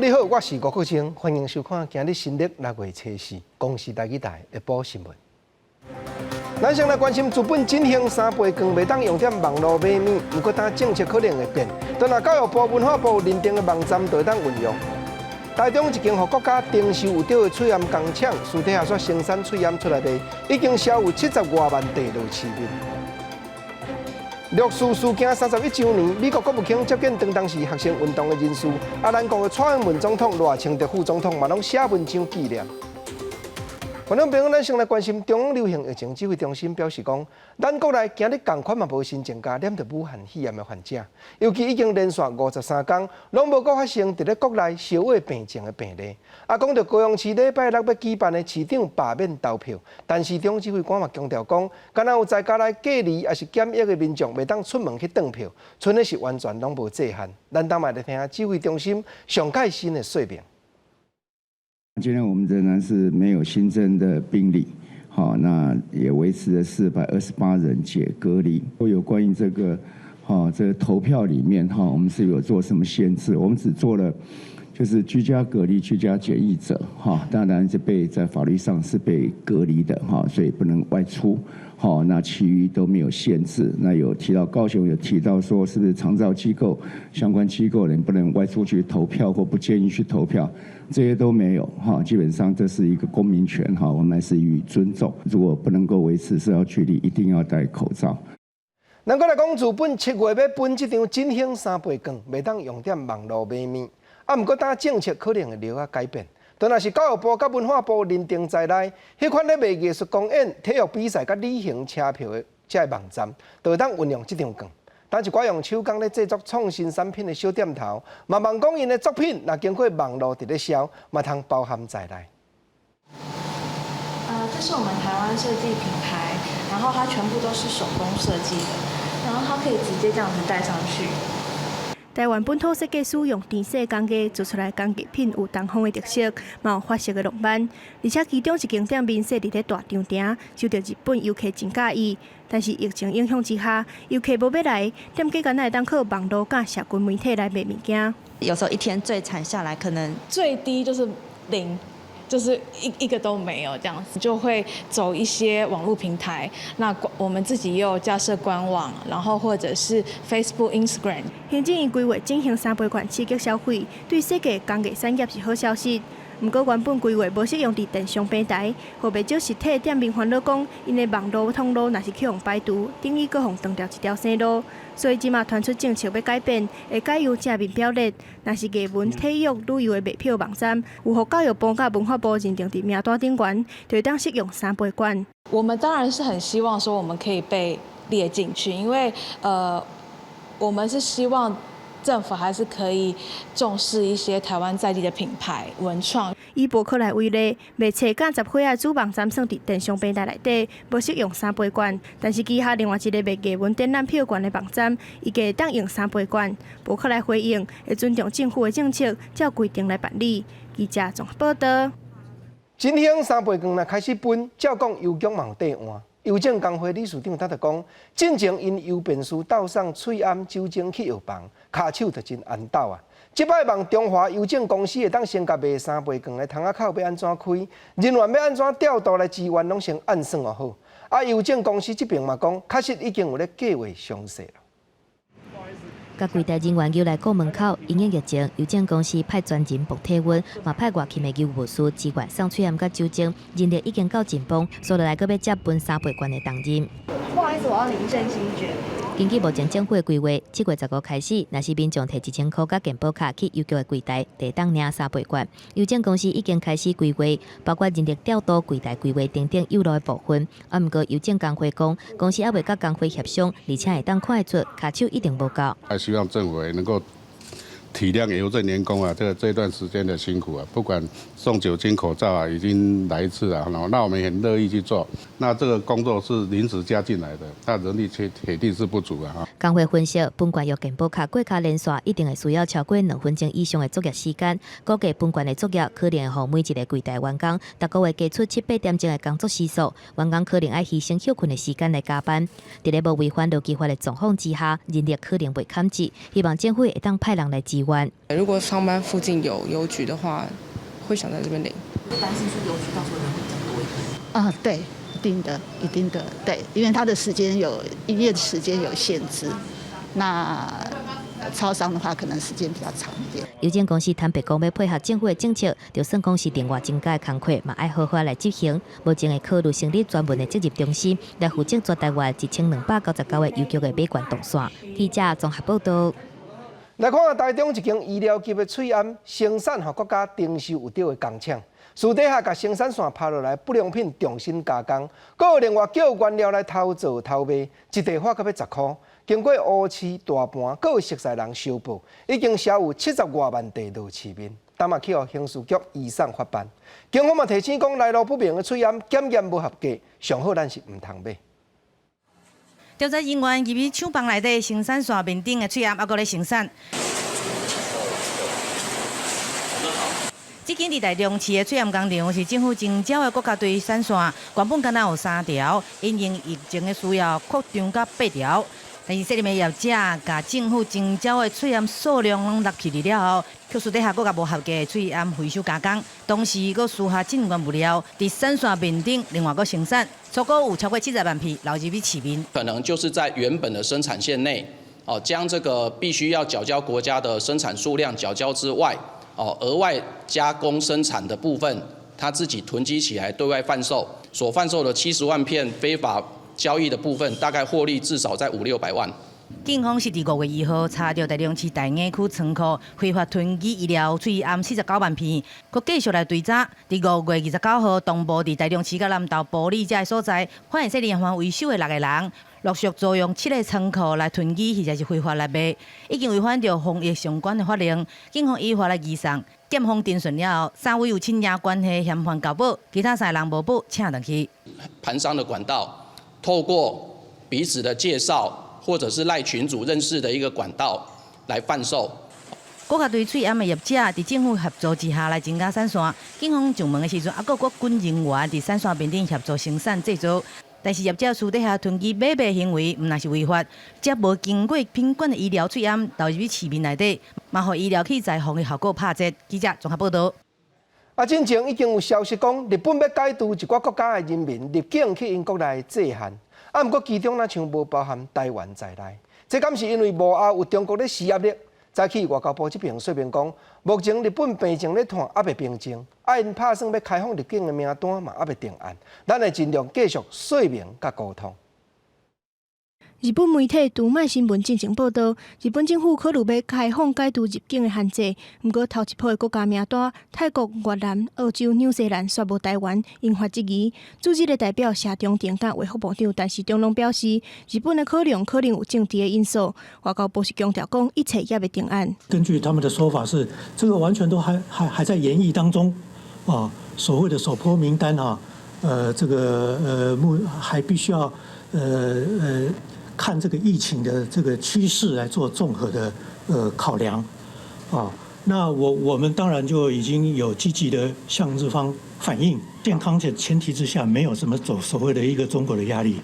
友你好，我是吳國清，歡迎收看今日新曆六月初四公視台語台的報新聞。咱先來關心日本振興三倍券袂當用踮網路買物，毋過當政策可能會變。但若教育部、文化部認定的網站就會當運用。台中一間予國家徵收有獎的喙罨工廠，私底下煞生產喙罨出來賣，已經銷有70外萬塊落市面。六四事件31週年，美國國務卿接見當當時學生運動的人士，啊，咱國的蔡英文總統、賴清德副總統嘛攏寫文章紀念。觀眾朋友，咱先來關心中央流行疫情指揮中心表示講，咱國內今日仝款嘛無新增加染著武漢肺炎的患者，尤其已經連續53工，攏無閣發生佇咧國內燒燴病情的病例。啊，講著高雄市禮拜六欲舉辦的市長罷免投票，但是中指揮官嘛強調講，敢若有在家內隔離抑是檢疫的民眾，袂當出門去轉票，賰的是完全攏無制限。咱等下來聽指揮中心上蓋新的說明。今天我們仍然是沒有新增的病例，好，那也維持了428人解隔離。有關於這個，哈，這個投票裡面，哈，我們是有做什麼限制？我們只做了，就是居家隔離、居家檢疫者，哈，當然是被在法律上是被隔離的，哈，所以不能外出，好，那其餘都沒有限制。那有提到高雄有提到說，是不是長照機構相關機構人不能外出去投票或不建議去投票？這些都沒有哈，基本上這是一個公民權哈，我們還是予以尊重。如果不能夠維持社交距離，一定要戴口罩。咱閣來講，日本7月欲分這張振興三倍券，袂當用踮網路買物。啊，毋過當政策可能會略仔改變。當若是教育部佮文化部認定在內，彼款咧賣藝術公演、體育比賽佮旅行車票的這个網站，就會當運用這張券。但一寡用手工咧製作創新產品的小店頭，嘛望講𪜶的作品，若經過網路佇咧銷，嘛通包含在內。這是我們台灣設計品牌，然後它全部都是手工設計的，然後它可以直接這樣子戴上去。台灣本土設計師用甜細工藝做出來工藝品，有東方的特色，嘛有法式的浪漫。而且其中一間店面設佇咧大長埕，受著日本遊客真佮意。但是疫情影響之下，遊客無欲來，店家敢若會當靠網路佮社群媒體來賣物件。有時候一天最慘下來，可能最低就是零。就是一個都沒有這樣子，就會走一些網絡平台。那我們自己也有架設官網，然後或者是 Facebook、Instagram。行政院規劃振興三倍券刺激消費，對世界工藝產業是好消息。毋過原本規劃無適用佇電商平台，予袂少實體店面煩惱講，𪜶的網路通路若是去予排除，等於閣予斷掉一條生路。所以這馬傳出政策欲改變，會改由正面表列。若是藝文、體育、旅遊的賣票網站，有予教育部佮文化部認定佇名單頂懸，就會當適用三倍券。我們當然是很希望說我們可以被列進去，因為我們是希望政府還是可以重視一些台灣在地的品牌文創。以博客來為例，賣冊佮雜貨仔主網站算佇電商平台內底，無適用三倍券。但是旗下另外一個賣藝文展覽票券的網站，伊會當用三倍券。博客來回應，會尊重政府的政策，照規定來辦理。記者綜合報道。振興三倍券若開始分，照講郵局嘛有綴換。郵政工會理事長他就講，進前𪜶郵便士鬥送喙罨酒精去藥房，跤手就真緣投啊。這擺望中華郵政公司會當先共賣三倍券的窗仔口欲按怎開，人員欲按怎調度來支援，攏先按算好。啊，郵政公司這邊嘛講，確實已經有咧計劃詳細了。共櫃台人員勼來顧門口，因應疫情，郵政公司派專人爆體溫，嘛派外勤的郵務士支援送喙罨佮酒精，人力已經夠緊繃，紲落來閣欲接分三倍券的重任。不好意思，我要領振興券。根據目前政府的規劃，7月15開始，若是民眾提1000箍佮健保卡去郵局的櫃台，就會當領三倍券。郵政公司已經開始規劃，包括人力調度、櫃台規劃等等有路的部分。啊，毋過郵政工會講，公司猶未佮工會協商，而且會當看會出，跤手一定無夠。還希望政府能夠體諒郵政員工啊，這個這段時間的辛苦啊，不管送酒精口罩啊，已經來一次了，那我們也很樂意去做。那這個工作是臨時加進來的，那人力卻鐵定是不足啊。工會分析，分券用健保卡過跤連線，一定會需要超過2分鐘以上的作業時間。估計分券的作業可能會予每一个櫃台員工，逐個月加出七八點鐘的工作時數，員工可能愛犧牲歇睏的時間來加班。佇咧無違反勞基法的狀況之下，人力可能袂堪折，希望政府會當派人來支援。資源。如果上班附近有郵局的話，會想在這邊領。擔心說郵局到時候人會比較多一點。啊，對，一定的，一定的，對，因為它的時間有營業時間有限制，那超商的話可能時間比較長一點。郵政公司坦白講，欲配合政府的政策，就算講是另外增加的工課，嘛愛好好來執行。目前會考慮成立專門的責任中心，來負責全台灣1299個郵局的買券動線。記者綜合報道。來看下台中一間醫療級的喙罨生產，予國家徵收有著的工廠，私底下共生產線拍落來，不良品重新加工，閣有另外叫原料來偷做偷賣，一袋發閣欲10箍。經過烏市大盤，閣有熟似人相報，已經銷有70外萬袋落市面，今嘛去予刑事局移送法辦。警方嘛提醒講，來路不明的喙罨檢驗無合格，上好咱是毋通買。調查人員入去廠房內底生產線面頂的喙罨，猶閣咧生產。這間佇台中市的喙罨工廠是政府徵召的國家隊產線，原本敢若有三條，因應疫情的需要擴張到八條。但是這裡的業者共政府徵召的喙罨數量攏納去了後，卻私底下閣共無合格的喙罨回收加工，同時閣私下進原物料，佇產線面頂另外閣生產，初步有超過70萬片流入去市面。可能就是在原本的生產線內，哦，將這個必須要繳交國家的生產數量繳交之外，哦，額外加工生產的部分，他自己囤積起來對外販售，所販售的70萬片非法交易的部分，大概獲利至少在五六百萬。警方是佇5月2號查著台中市大雅區倉庫非法囤積醫療喙罨49萬片，閣繼續來追查。佇5月29號，同步佇台中市佮南投埔里這个所在，發現說連環為首的六个人，陸續租用七個倉庫來囤積或者是非法來賣，已經違反著防疫相關的法令。警方依法來移送。檢方偵訊了後，三位有親戚關係嫌犯交保，其他三个人無保，請轉去。盤商的管道，透過彼此的介紹，或者是賴群組認識的一個管道來販售。國家隊喙罨的業者佇政府協助之下來增加產線。警方上門的時陣，猶閣國軍人員佇產線面頂協助生產製造。但是業者私底下囤積買賣行為，毋但是違法，這無經過品管的醫療喙罨流入去市面內底，嘛予醫療器材防疫效果拍折。記者綜合報道。啊，進前已經有消息講，日本欲解除一寡國家的人民入境去𪜶國內制限，啊，毋過其中若像無包含台灣在內，這敢是因為幕後有中國咧施壓力？早起外交部這邊說明講，目前日本病情咧湠猶未平靜，啊，𪜶拍算欲開放入境的名單嘛猶未定案，咱會盡量繼續說明佮溝通。日本媒體讀賣新聞進前報道，日本政府考慮欲開放解除入境的限制，毋過頭一波的國家名單，泰國、越南、澳洲、紐西蘭煞無台灣，引發質疑。駐日的代表謝長廷佮衛福部長陳時中攏表示，日本的考量可能有政治的因素。外交部是強調講，一切猶未定案。根據他們的說法是，這個完全都還在研議當中，啊，所謂的首波名單啊，這個目還必須要看這個疫情的這個趨勢來做綜合的考量，啊，那我們當然就已經有積極的向日方反映，健康的前提之下，沒有什麼走所謂的一個中國的壓力。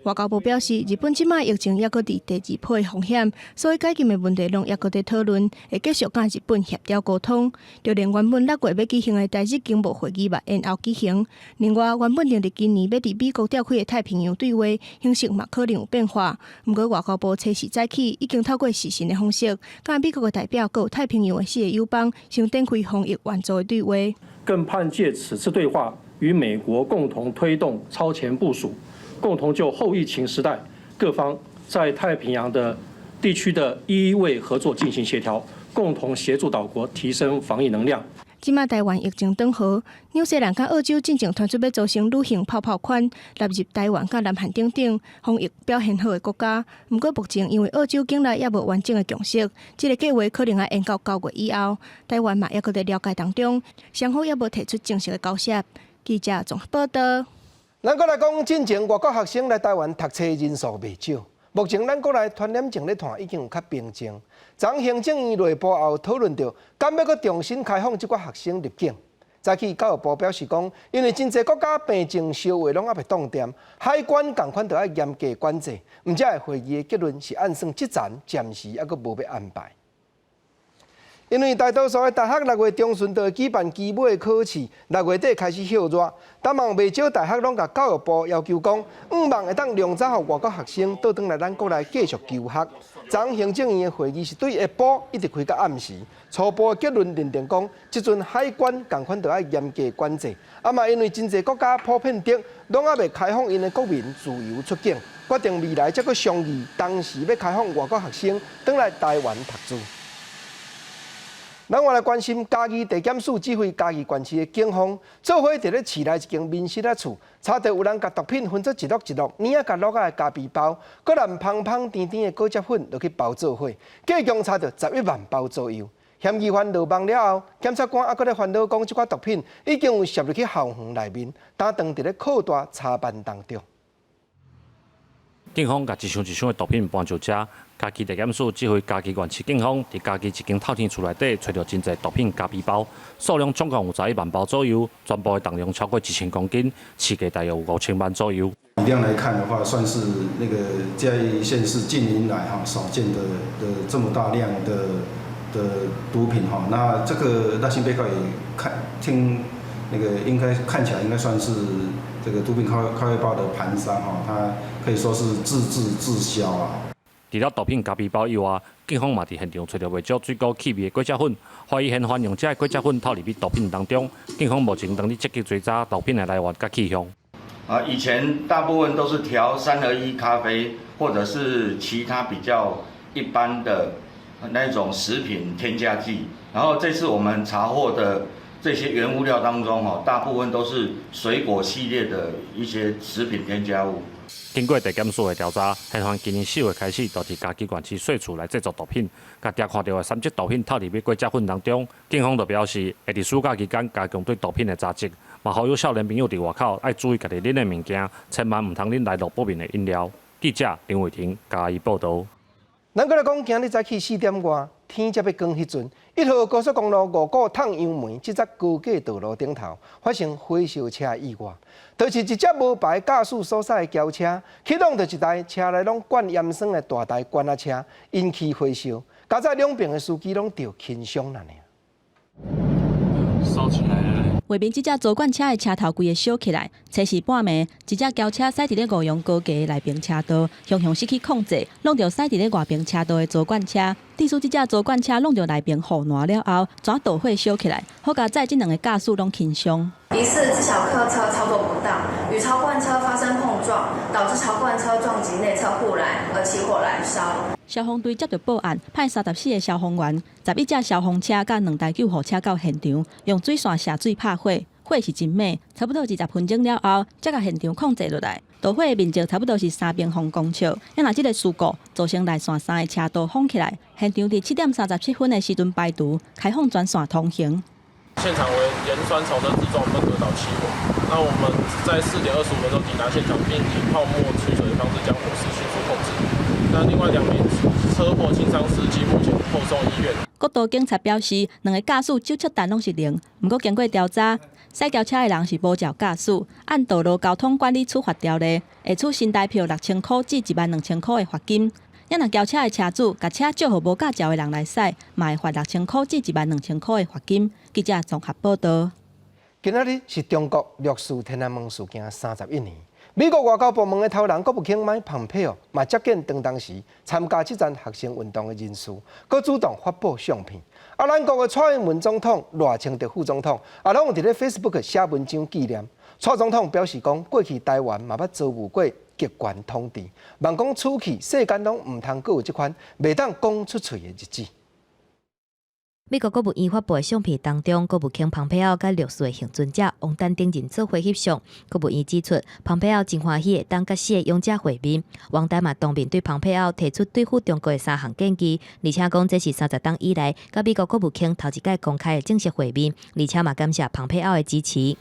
外交部表示，日本這擺疫情猶閣佇第二波的風險，所以解禁的問題攏猶閣佇討論，會繼續佮日本協調溝通。就連原本6月欲舉行的台日經貿會議嘛延後舉行。另外，原本定佇今年欲佇美國召開的太平洋對話形式嘛可能有變化。毋過外交部初四早起已經透過視訊的方式，佮美國的代表閣有太平洋的四个友邦先展開防疫援助的對話。更盼藉此次對話，與美國共同推動超前部署。共同就後疫情時代各方在太平洋的地區的醫衛合作進行協調，共同協助島國提升防疫能量。這擺台灣疫情轉好，紐西蘭佮澳洲進前傳出欲組成旅行泡泡圈，納入台灣佮南韓等等防疫表現好的國家。毋過目前因為澳洲境內猶無完整的共識，這个計畫可能愛延到9月以後。台灣嘛猶閣佇了解當中，雙方猶無提出正式的交涉。記者綜合報道。咱閣來講，進前外國學生來台灣讀冊人數袂少。目前咱國內傳染症咧湠已經有較平靜。昨行政院內部也有討論著，敢欲閣重新開放這寡學生入境。早起教育部表示講，因為真濟國家病情燒話攏猶未擋定，海關仝款著愛嚴格管制。毋才會會議的結論是按算這層暫時猶閣無欲安排。因為大多數的大學6月中旬就會舉辦期尾考試，6月底開始歇熱。但望袂少大學攏共教育部要求講，向望會當量早予外國學生倒轉來咱國內繼續求學。昨行政院的會議是對下晡一直開到暗時，初步的結論認定講，這陣海關仝款著愛嚴格管制。啊嘛，因為真濟國家普遍的攏猶未開放𪜶的國民自由出境，決定未來才閣商議，當時欲開放外國學生轉來台灣讀書。咱換來關心嘉義地檢署指揮嘉義縣市的警方，做伙佇咧市內一間民宿仔厝，查著有人共毒品分做一橐一橐，領仔佮橐仔的咖啡包，閣淋芳芳甜甜的果汁粉落去包做伙，計共查著11萬包左右。嫌疑犯落網了後，檢察官猶閣咧煩惱講，這寡毒品已經有攝入去校園內面，當當佇咧擴大查辦當中。警方共一箱一箱的毒品搬上車，嘉義地檢署指揮嘉義縣市警方，佇嘉義一間透天厝內底揣著真濟毒品咖啡包，數量總共有11萬包左右，全部的重量超過1000公斤，市價大約有5000萬左右。以量來看的話，算是那個嘉義縣市近年來哈少見的這麼大量的毒品哈。那這個賴姓被告也看聽那個應該看起來應該算是這個毒品咖啡包的盤商哈，他可以說是自製自銷啊。除了毒品咖啡包以外，警方嘛佇現場揣著袂少水果氣味的果汁粉，懷疑嫌犯用這个果汁粉投入去毒品當中。警方目前正佇積極追查毒品的來源佮去向。啊，以前大部分都是調3合1咖啡，或者是其他比較一般的那種食品添加劑。然後這次我們查獲的這些原物料當中，哦，大部分都是水果系列的一些食品添加物。經過地檢署的調查，嫌犯今年4月開始，就佇嘉義縣市細厝來製作毒品，共抓看著的三隻毒品投入去果汁粉當中。警方就表示，會佇暑假期間加強對毒品的查緝，嘛呼籲少年朋友佇外口愛注意家己啉的物件，千萬毋通啉來路不明的飲料。記者林偉霆嘉義報導。咱閣來講，今日早起4點外，天才欲光彼陣，1號高速公路五股湠楊門這節高架道路頂頭發生火燒車意外，就是一隻無牌駕駛所駛的轎車，去挵著一台車內攏灌鹽酸的大台罐仔車，引起火燒，佳哉兩邊的司機攏著輕傷爾。燒起來了。畫面這隻槽罐車的車頭規个燒起來，初四半暝，一隻轎車駛佇咧五楊高架內爿車道，雄雄失去控制，挵著駛佇咧外爿車道的槽罐車。致使這隻槽罐車挵著內爿護欄了後，怎導火燒起來？好佳哉，這兩个駕駛攏輕傷。疑似自小客車操作不當，與槽罐車發生碰撞，導致槽罐車撞擊內側護欄而起火燃燒。消防隊接到報案，派34個消防員、11隻消防車佮兩台救護車到現場，用水線射水拍火，火勢真猛，差不多20分鐘了後，才共現場控制落來。導火的面積差不多是3平方公尺。啊若這个事故造成內線三个車道封起來，現場佇7點37分的時陣排除，開放全線通行。現場為鹽酸朝燈自撞分隔島起火，那我們在4點25分鐘抵達現場，並以泡沫取水的方式將火勢迅速控制。那另外2名車禍輕傷司機目前後送醫院。國道警察表示，兩个駕駛酒測值攏是零，毋過經過調查，駛轎車的人是無照駕駛，按道路交通管理處罰條例，會處新台票6000箍至1萬2000箍的罰金。啊若轎車的車主共車借予無駕照的人來駛，嘛會罰6000箍至1萬2000箍的罰金。記者綜合報導。今仔日是中國六四天安門事件31年。美國外交部門的頭人國務卿麥蓬佩奧嘛接見當時參加這場學生運動的人士，閣主動發布相片。啊，咱國的蔡英文總統、賴清德副總統也攏有佇咧 Facebook 寫文章紀念。蔡總統表示講，過去台灣嘛捌遭遇過極權統治，望講此去世間攏毋通閣有這款袂當講出喙的日子。美國國務院發布的相片當中，國務卿蓬佩奧佮六四的倖存者王丹等人做伙翕相。國務院指出，蓬佩奧真歡喜會當佮四个勇者會面。王丹嘛當面對蓬佩奧提出對付中國的三項建議，而且講這是30冬以來佮美國國務卿頭一擺公開的正式會面，而且嘛感謝蓬佩奧的支持。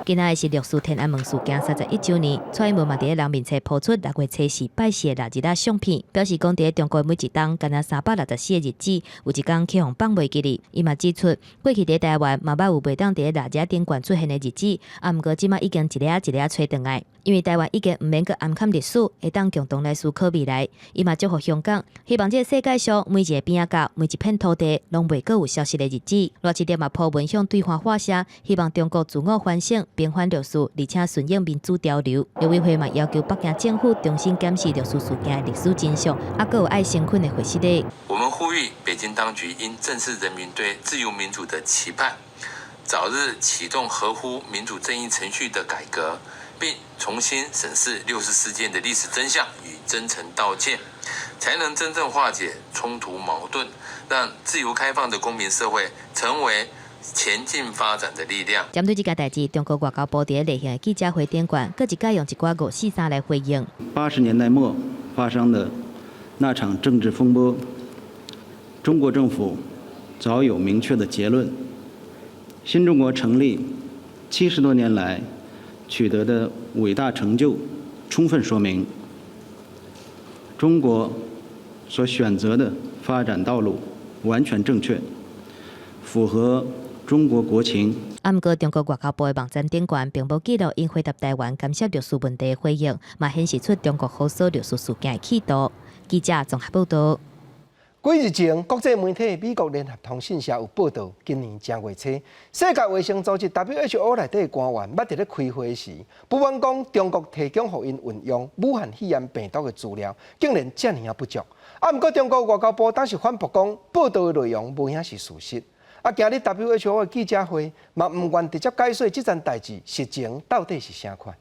今仔日是六四天安門事件31週年，蔡英文嘛佇咧人面冊 po 出六月初四拜四的臘肉仔相片，表示講佇咧中國每一冬，敢若364個日子，有一工去予放袂記得。伊嘛指出，過去佇台灣嘛捌有袂當佇咧臘肉頂懸出現的日子，啊，毋過這馬已經一个仔一个仔揣轉來，因為台灣已經毋免閣暗崁歷史，會當共同來思考未來。伊嘛祝福香港，希望這個世界上每一个邊仔角、每一片土地，攏袂閣有消失的日子。賴清德嘛 po 文向對岸發聲，希望中國自我反省，平反六四，而且順應民主潮流。陸委會嘛要求北京政府重新檢視六四事件的歷史真相，啊，閣有愛誠懇的回釋禮。我們呼籲北京當局應正視人民對自由民主的期盼，早日啟動合乎民主正義程序的改革，並重新審視六四事件的歷史真相與真誠道歉，才能真正化解衝突矛盾，讓自由開放的公民社會成為前進發展的力量。針對這件代誌，中國外交部佇咧例行的記者會頂懸，閣一擺用一寡五四三來回應。80年代末發生的那場政治風波，中國政府早有明確的結論。新中國成立70多年來取得的偉大成就，充分說明中國所選擇的發展道路完全正確，符合中國國情。啊，毋過中國外交部的網站頂懸並無記錄𪜶回答台灣干涉六四問題的回應，嘛顯示出中國封鎖六四事件的企圖。記者綜合報道。幾日前，國際媒體美國聯合通訊社有報道，今年正月初，世界衛生組織 WHO 內底的官員捌佇咧開會時，不滿講中國提供予𪜶運用武漢肺炎病毒的資料，竟然遮爾仔不足。啊，毋過中國外交部當時反駁講，報道的內容無影是事實。啊，今日 WHO 的記者會嘛毋願直接解說這件代誌實情到底是啥款。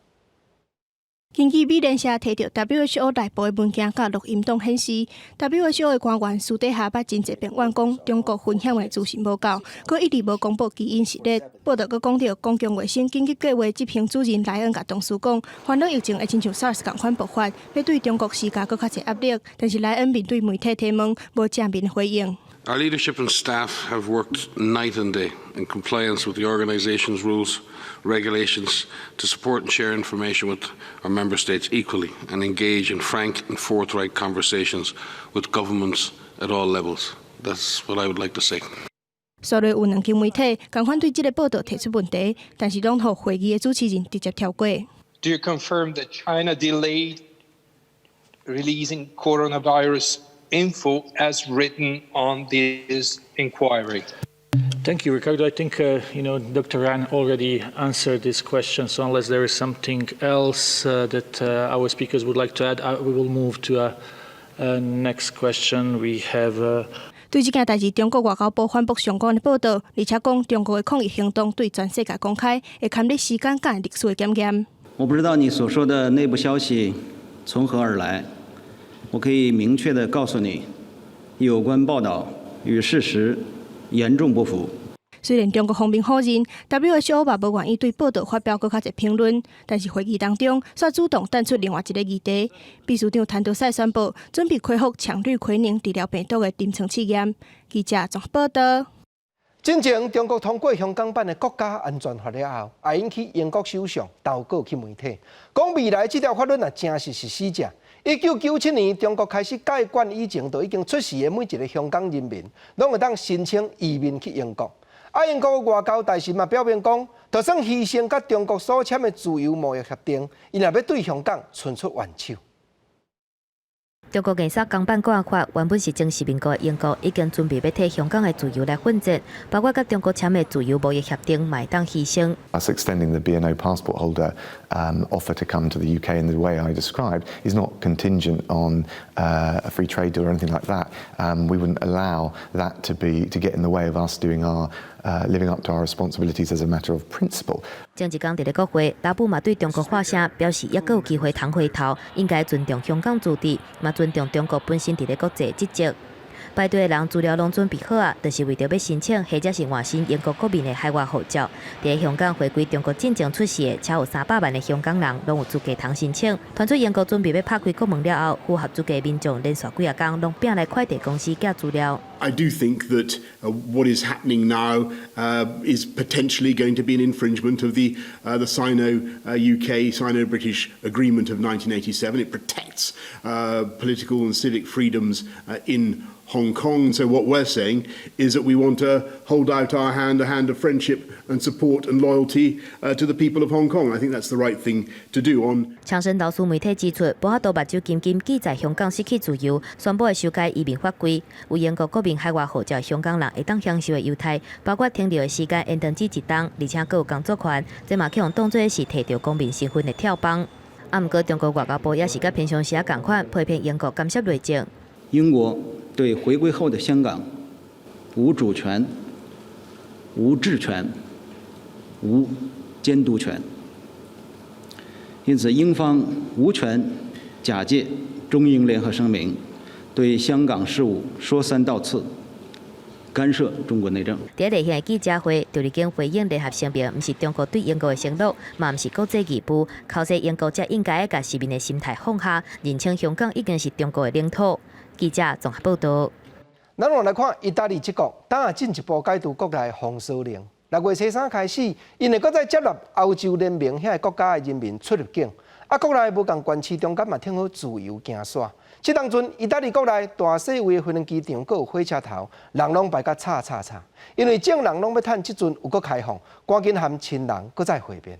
根據美聯社提著 WHO 內部的文件佮錄音檔顯示，WHO 的官員私底下捌真濟遍怨講中國分享的資訊無夠，閣一直無公布起因實例。報道閣講著公共衛生緊急計劃執行主任萊恩共同事講，煩惱疫情會親像 SARS 仝款爆發，欲對中國施加閣較濟壓力。但是萊恩面對媒體提問，無正面回應。 Our leadership and staff have worked night and day in compliance with the organization's rules, regulations to support and share information with our member states equally and engage in frank and forthright conversations with governments at all levels. That's what I would like to say. 所以有兩間媒體仝款對這个報道提出問題，但是攏予會議的主持人直接跳過。 Do you confirm that China delayed releasing coronavirus info as written on this inquiry? Thank you, Ricardo. I think Dr. Ran already answered this question. So unless there is something else that our speakers would like to add, we will move to a next question. We have. 對這件代誌，中國外交部反駁相關的報道，而且講中國的抗疫行動對全世界公開，會堪咧時間佮歷史的檢驗。我不知道你所說的內部消息從何而來，我可以明確的告訴你，有關報道與事實嚴重不符。雖然中國方面否認，WHO 嘛無願意對報道發表閣較濟評論，但是會議當中煞主動淡出另外一个議題。秘書長譚德塞宣布，準備恢復羥氯喹寧治療病毒的臨床試驗。記者綜合報道。進前中國通過香港版的國家安全法了後，也引起英國首相投稿去媒體，講未來這條法律若正式實施者，1997年中國開始改管以前，就已經出世的每一个香港人民，攏會當申請移民去英國。啊，英國外交大臣嘛表明講，就算犧牲佮中國所簽的自由貿易協定，𪜶也欲對香港伸出援手。中國硬塞港版國安法原本是前殖民國的英國已經準備欲替香港的自由來奮戰，包括佮中國簽的自由貿易協定嘛會當犧牲。 Us extending the BNO passport holder offer to come to the UK in the way I described is not contingent on a free trade deal or anything like that. We wouldn't allow that to get in the way of us doing our living up to our responsibilities as a matter of principle. 前一工佇咧國會，拉布嘛對中國發聲，表示猶閣有機會通回頭，應該尊重香港自治，嘛尊重中國本身佇咧國際職責。排隊的人資料攏準備好啊，就是為著欲申請或者是換新英國國民的海外護照。佇香港回歸中國進前出世的，超有300萬的香港人，攏有資格通申請。傳出英國準備欲拍開國門了後，符合資格民眾連續幾仔工攏拼來快遞公司寄資料。 I do think that what is happening now is potentially going to be an infringement of the Sino-UK, Sino-British Agreement of 1987. It protects political and civic freedoms in Hong Kong. So what we're saying is that we want to hold out our hand, a hand of friendship and support and loyalty to the people of Hong Kong. I think that's the right thing to do on 強生老師媒體指出，無法度目睭金金記載香港失去自由，宣布會修改移民法規，有英國國民海外護照的香港人會當享受的優待，包括停留的時間延長至一冬，而且閣有工作權。這嘛去予當做是提著公民身份的跳枋。啊，毋過中國外交部也是佮平常時仔仝款，批評英國干涉內政。英國對回歸後的香港無主權、無治權、無監督權，因此英方無權假借中英聯合聲明對香港事務說三道四，干涉中國內政。佇例行的記者會，趙立堅回應聯合聲明，毋是中國對英國的承諾，嘛毋是國際義務。考說英國才應該共市民的心態放下，認清香港已經是中國的領土。記者綜合報導。咱來來看意大利這國，當進一步解除國內封鎖令。6月初3開始，𪜶會閣再接納歐洲聯盟遐個國家的人民出入境。啊，國內無仝縣市中間嘛，挺好自由行徙。這當陣，意大利國內大細圍的飛輪機場，閣有火車頭，人攏排甲吵吵吵，因為眾人攏欲趁這陣有閣開放，趕緊和親人閣再會面。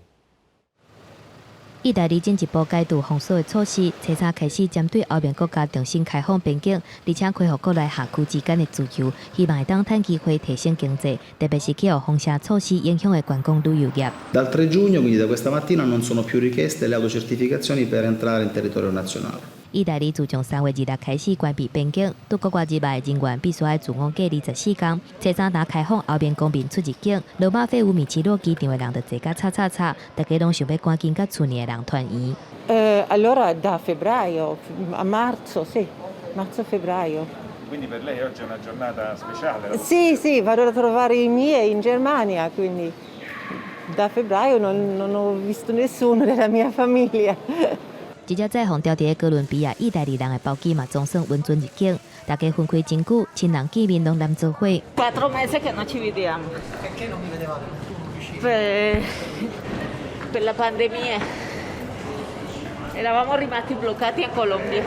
意大利進一步解除封鎖的措施，初三開始針對歐盟國家重新開放邊境，而且恢復國內轄區之間的自由，希望會當趁機會提升經濟，特別是去予封城措施影響的觀光旅遊業。 Dal 3 giugno, quindi da questa mattina, non sono più richieste le autocertificazioni per entrare in territorio nazionale. 意大利自從3月2日開始關閉邊境，對國外入來的人員必須愛自我隔離14天。初三若開放歐盟公民出入境，羅馬費烏米奇洛機場的人就濟甲吵吵吵，大家攏想欲趕緊佮厝內的人團圓。 Allora da febbraio a marzo, sì, marzo febbraio. Quindi per lei oggi è una giornata speciale? Sì, sì, vado a trovare i miei in Germania, quindi da febbraio non ho visto nessuno della mia famiglia. 這隻載予牢佇哥倫比亞意大利人的包機嘛，總算穩準入境。大家分開真久，親人見面攏黏做伙。 4 mesi che non ci vediamo. Perché non vi vedevate? Per la pandemia. Eravamo rimasti bloccati in Colombia.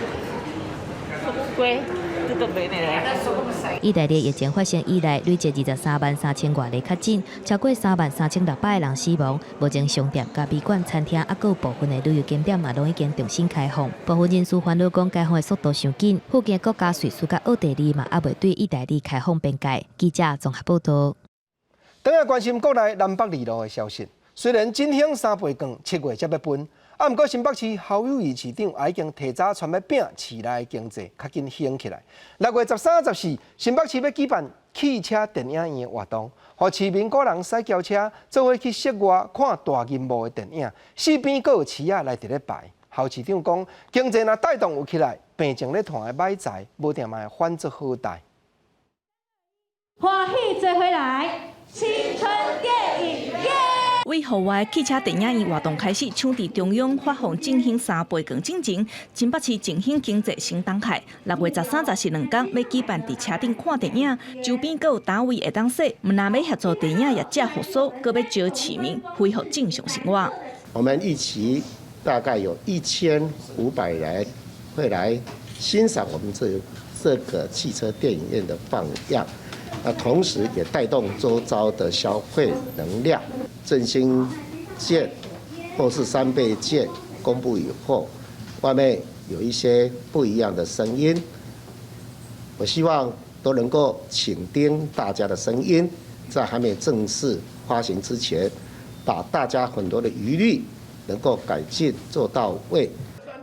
Comunque tutto bene. Adesso come stai? 意大利疫情發生以來，累計23萬3000外例確診，超過3萬3600個人死亡。目前商店、共旅館、餐廳，猶閣有部分的旅遊景點嘛，攏已經重新開放。部分人士煩惱講，開放的速度傷緊，附近國家瑞士佮奧地利嘛，猶未對意大利開放邊界。記者綜合報導。轉來關心國內南北二路的消息，雖然振興三倍券7月才欲分，啊，毋過新北市侯友宜市長已經提早傳欲拚市內的經濟，較緊興起來。6月13、14，新北市欲舉辦汽車電影院的活動，予市民個人駛轎車做伙去室外看大銀幕的電影，四邊閣有市仔來佇咧排。侯市長講，經濟若帶動有起來，病情咧傳的歹財，無定嘛會反做好代。歡喜做伙來，青春電影院。為戶外汽車電影院活動開始，搶佇中央發放振興三倍券進前，新北市振興經濟先動起。6月13、14兩工欲舉辦佇車頂看電影，周邊閣有單位會當說，毋但欲協助電影業者復甦，閣欲招市民恢復正常生活。我們預期大概有1500人會來欣賞我們這個汽車電影院的放映，那同時也帶動周遭的消費能量。振興券或是三倍券公布以後，外面有一些不一樣的聲音，我希望都能夠傾聽大家的聲音，在還沒正式發行之前，把大家很多的疑慮能夠改進做到位。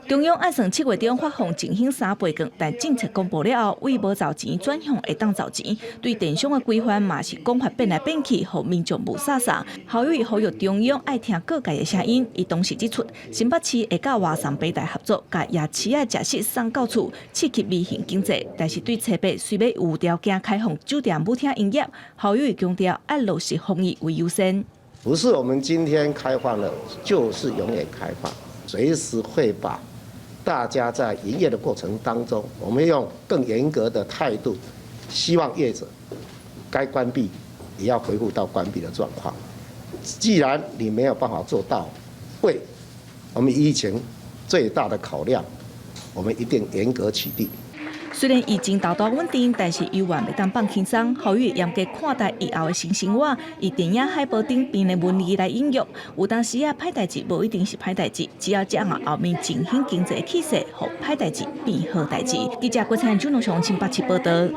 中央按算7月中發放振興三倍券，但政策公布了後，為無找錢轉向會當找錢，對電商的規範嘛是講法變來變去，予民眾霧煞煞。侯友宜呼籲中央愛聽各界的聲音，伊同時指出，新北市會佮外送平台合作，共夜市仔食食送到厝，刺激微型經濟。但是對初八雖欲有條件開放酒店舞廳營業，侯友宜強調愛落實防疫為優先。不是我們今天開放了，就是永遠開放，隨時會把大家在營業的過程當中，我們用更嚴格的態度，希望業者該關閉也要恢復到關閉的狀況。既然你沒有辦法做到，為我們疫情最大的考量，我們一定嚴格取締。雖然疫情大多穩定，但是猶原袂當放輕鬆。侯友宜嚴格看待疫後的新生活，以電影海報頂邊的文字來引用。有當時啊，歹代誌無一定是歹代誌，只要這樣後面振興經濟的氣勢，予歹代誌變好代誌。記者郭彩朱龍雄新北市報導。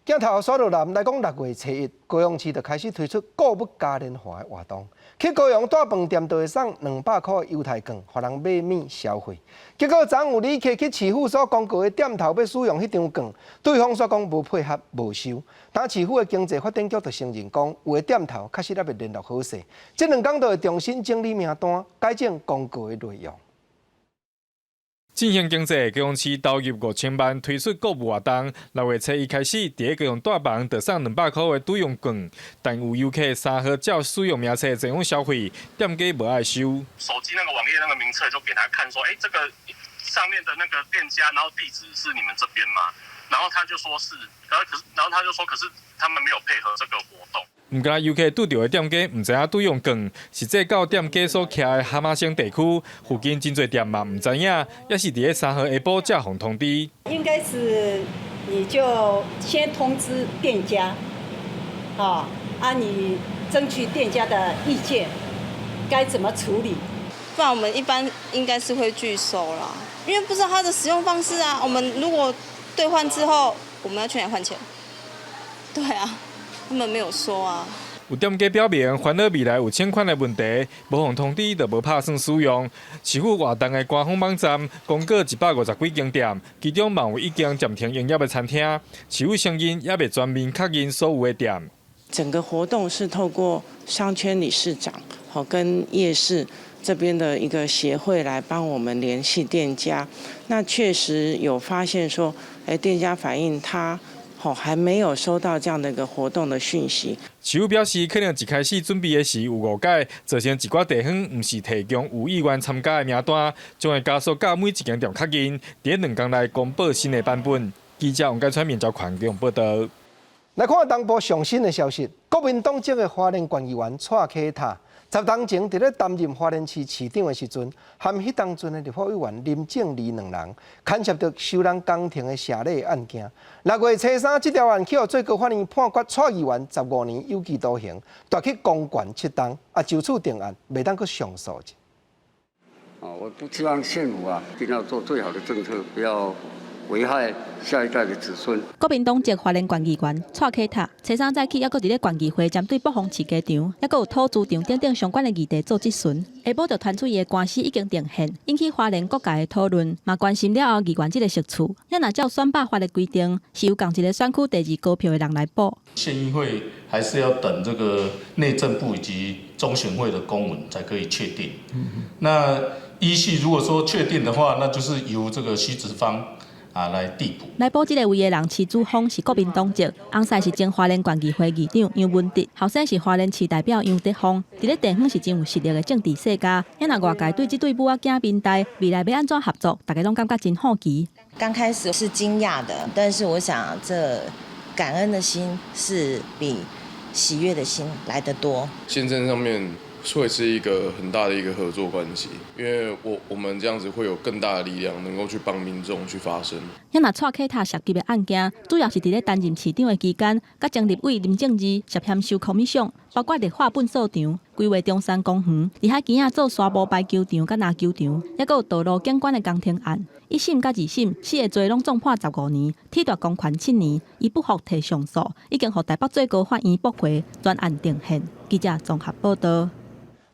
鏡頭煞落來，來講6月初1，高雄市就開始推出購物嘉年華的活動。去高雄大飯店就會送200箍的優待券，予人買物消費。結果昨有旅客去市府所公告的店頭欲使用彼張券，對方煞講無配合、無收。但市府的經濟發展局就承認講，有的店頭確實猶未聯絡好勢。這兩工就會重新整理名單，改正公告的內容。振興經濟，高雄市投入5000萬推出購物活動。6月初1開始，佇咧高雄大房就送200箍的抵用券，但有遊客3號照使用名冊前往消費，店家無愛收。手機那個網頁那個名冊就給他看，說：欸，這個上面的那個店家，然後地址是你們這邊嗎？然後他就說是，然後可是，然後他就說，可是他們沒有配合這個活動。毋過遊客拄著的店家毋知影抵用券，實際到店家所徛的哈瑪星地區附近真濟店嘛毋知影，也是佇咧3號下晡才予通知。應該是你就先通知店家，啊，你爭取店家的意見，該怎麼處理？不然我們一般應該是會拒收啦，因為不知道它的使用方式啊。我們如果兌換之後，我們要去哪換錢？對啊。他們沒有說啊。有店家表明，煩惱未來有請款的問題，無予通知就無拍算使用。市府活動的官方網站公告150幾間店，其中嘛有已經暫停營業的餐廳。市府承認猶未全面確認所有的店。整個活動是透過商圈理事長，好跟夜市這邊的一個協會來幫我們聯繫店家。那確實有發現說，店家反映他。好，還沒有收到這樣的一個活動的訊息。市府表示，可能一開始準備的時有誤解，造成一寡地方毋是提供有意願參加的名單，將會加速佮每一間店確認，佇兩工內公布新的版本。記者王改川面交權報導。來看東部上新的消息，國民黨籍的花蓮縣議員蔡啟塔，十冬前佇咧擔任花蓮市市長的時陣，和彼當陣的立法委員林正義兩人牽涉著收人工程的謝禮案件。6月初3，這條案去予最高法院判決蔡議員15年有期徒刑，奪去公權7冬，啊就此定案，袂當閣上訴。我不希望縣府啊，一定要做最好的政策，不要危害下一代的子孫。國民黨籍花蓮縣議員蔡啟塔，初三早起，猶閣佇咧縣議會針對北方飼雞場，猶閣有土豬場等等相關的議題做質詢。下晡就傳出伊的官司已經定讞，引起花蓮各界的討論，嘛關心了後議員這個席次。咱若照選罷法的規定，是由仝一個選區第二高票的人來補。縣議會還是要等這個內政部以及中選會的公文才可以確定。那依序如果說確定的話，那就是由這個徐子芳啊來遞補。來補這個位的人，徐子峰是國民黨籍，翁婿是前花蓮縣議會議長楊文哲，後生是花蓮市代表楊德峰，佇咧地方是真有實力的政治世家。遐若外界對這對母仔囝面代未來欲按怎合作，大家攏感覺真好奇。剛開始是驚訝的，但是我想這感恩的心是比喜悅的心來得多。縣政上面會是一個很大的一個合作關係，因為我們這樣子會有更大的力量，能夠去幫民眾去發聲。遐若蔡啟塔涉及的案件，主要是佇咧擔任市長的期間，佮前立委林正義涉嫌收 commission，包括綠化糞掃場、規劃中山公園、佇海墘仔做沙埔排球場佮籃球場，猶閣有道路景觀的工程案。一審佮二審四个罪攏總判15年，褫奪公權7年，伊不服提上訴，已經予台北最高法院駁回，全案定讞。記者綜合報導。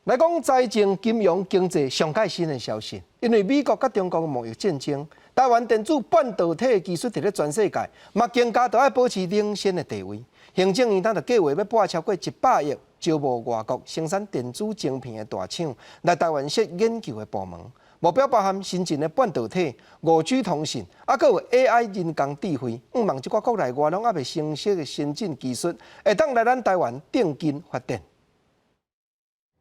來講財政、金融、經濟上蓋新的消息，因為美國佮中國貿易戰爭，台灣電子半導體技術佇咧全世界嘛更加著愛保持領先的地位。行政院當就計劃欲撥超過100億，招募外國生產電子晶片的大廠來台灣設研究的部門，目標包含先進的半導體、5G 通訊，啊，閣有 AI 人工智慧。向望這寡國內外攏猶未成熟的先進技術，會當來咱台灣定根發展。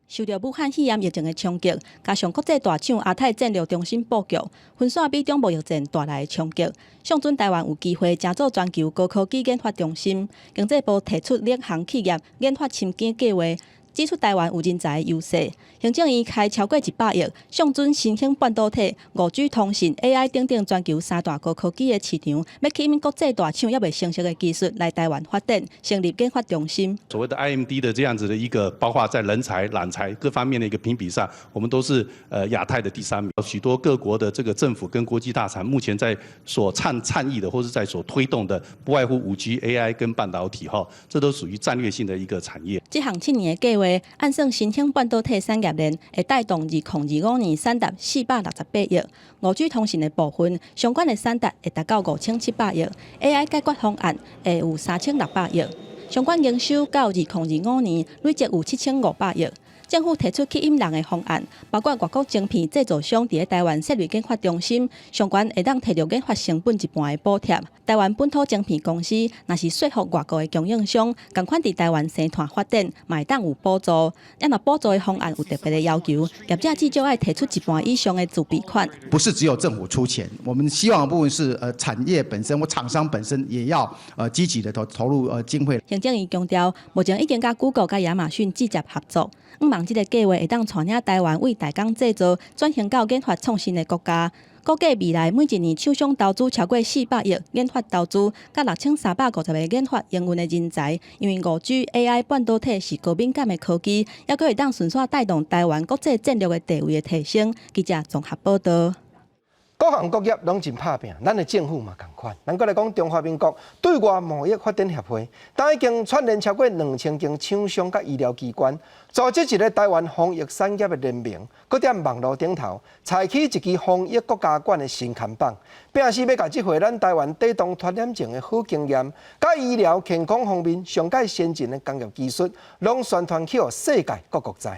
受著武漢肺炎疫情的衝擊，加上國際大廠亞太戰略中心布局，分散美中貿易戰帶來的衝擊，上陣台灣有機會成做全球高科技研發中心。經濟部提出領航企業研發深耕計劃，指出台灣有人才優勢。行政院開超過100億，上準新興半導體、5G 通訊、AI 等等全球三大高科技的市場，欲吸引國際大廠猶未成熟的技術來台灣發展，成立研發中心。所謂的 IMD 的這樣子的一個，包括在人才、攬才各方面的一個評比上，我們都是亞太的第三名。許多各國的這個政府跟國際大廠目前在所倡議的，或是在所推動的，不外乎5G、AI 跟半導體，哈，這都屬於戰略性的一個產業。這項7年的計劃，按算新興半導體產業鏈會帶動2025年產值468億，5G 通訊的部分相關的產值會達到5700億，AI 解決方案會有3600億，相關營收到2025年累積有7500億。政府提出吸引人的方案，包括外國晶片製造商佇咧台灣設立研發中心，相關會當提著研發成本一半的補貼。台灣本土晶片公司若是說服外國的供應商，仝款佇台灣生團發展，嘛會當有補助。啊，若補助的方案有特別的要求，業者至少愛提出一半以上的自備款。不是只有政府出錢，我們希望的部分是產業本身或廠商本身也要積極的投入經費。行政院強調，目前已經佮 Google 佮亞馬遜直接合作，向望這个計劃會當帶領台灣為代工製造轉型到研發創新的國家。估計未來每一年廠商投資超過400億研發投資，佮6350個研發營運的人才。因為5G、AI 半導體是高敏感的科技，猶閣會當順紲帶動台灣國際戰略的地位的提升。記者綜合報導。各行各業攏真拍拚，咱的政府嘛仝款。咱閣來講中華民國對外貿易發展協會，當已經串聯超過2000間廠商佮醫療機關，組織一个台灣防疫產業的聯盟，閣佇網路頂頭採取一支防疫國家館的新看板，表示欲共這回咱台灣抵擋傳染症的好經驗，佮醫療健康方面上蓋先進的工業技術，攏宣傳去予世界各國知。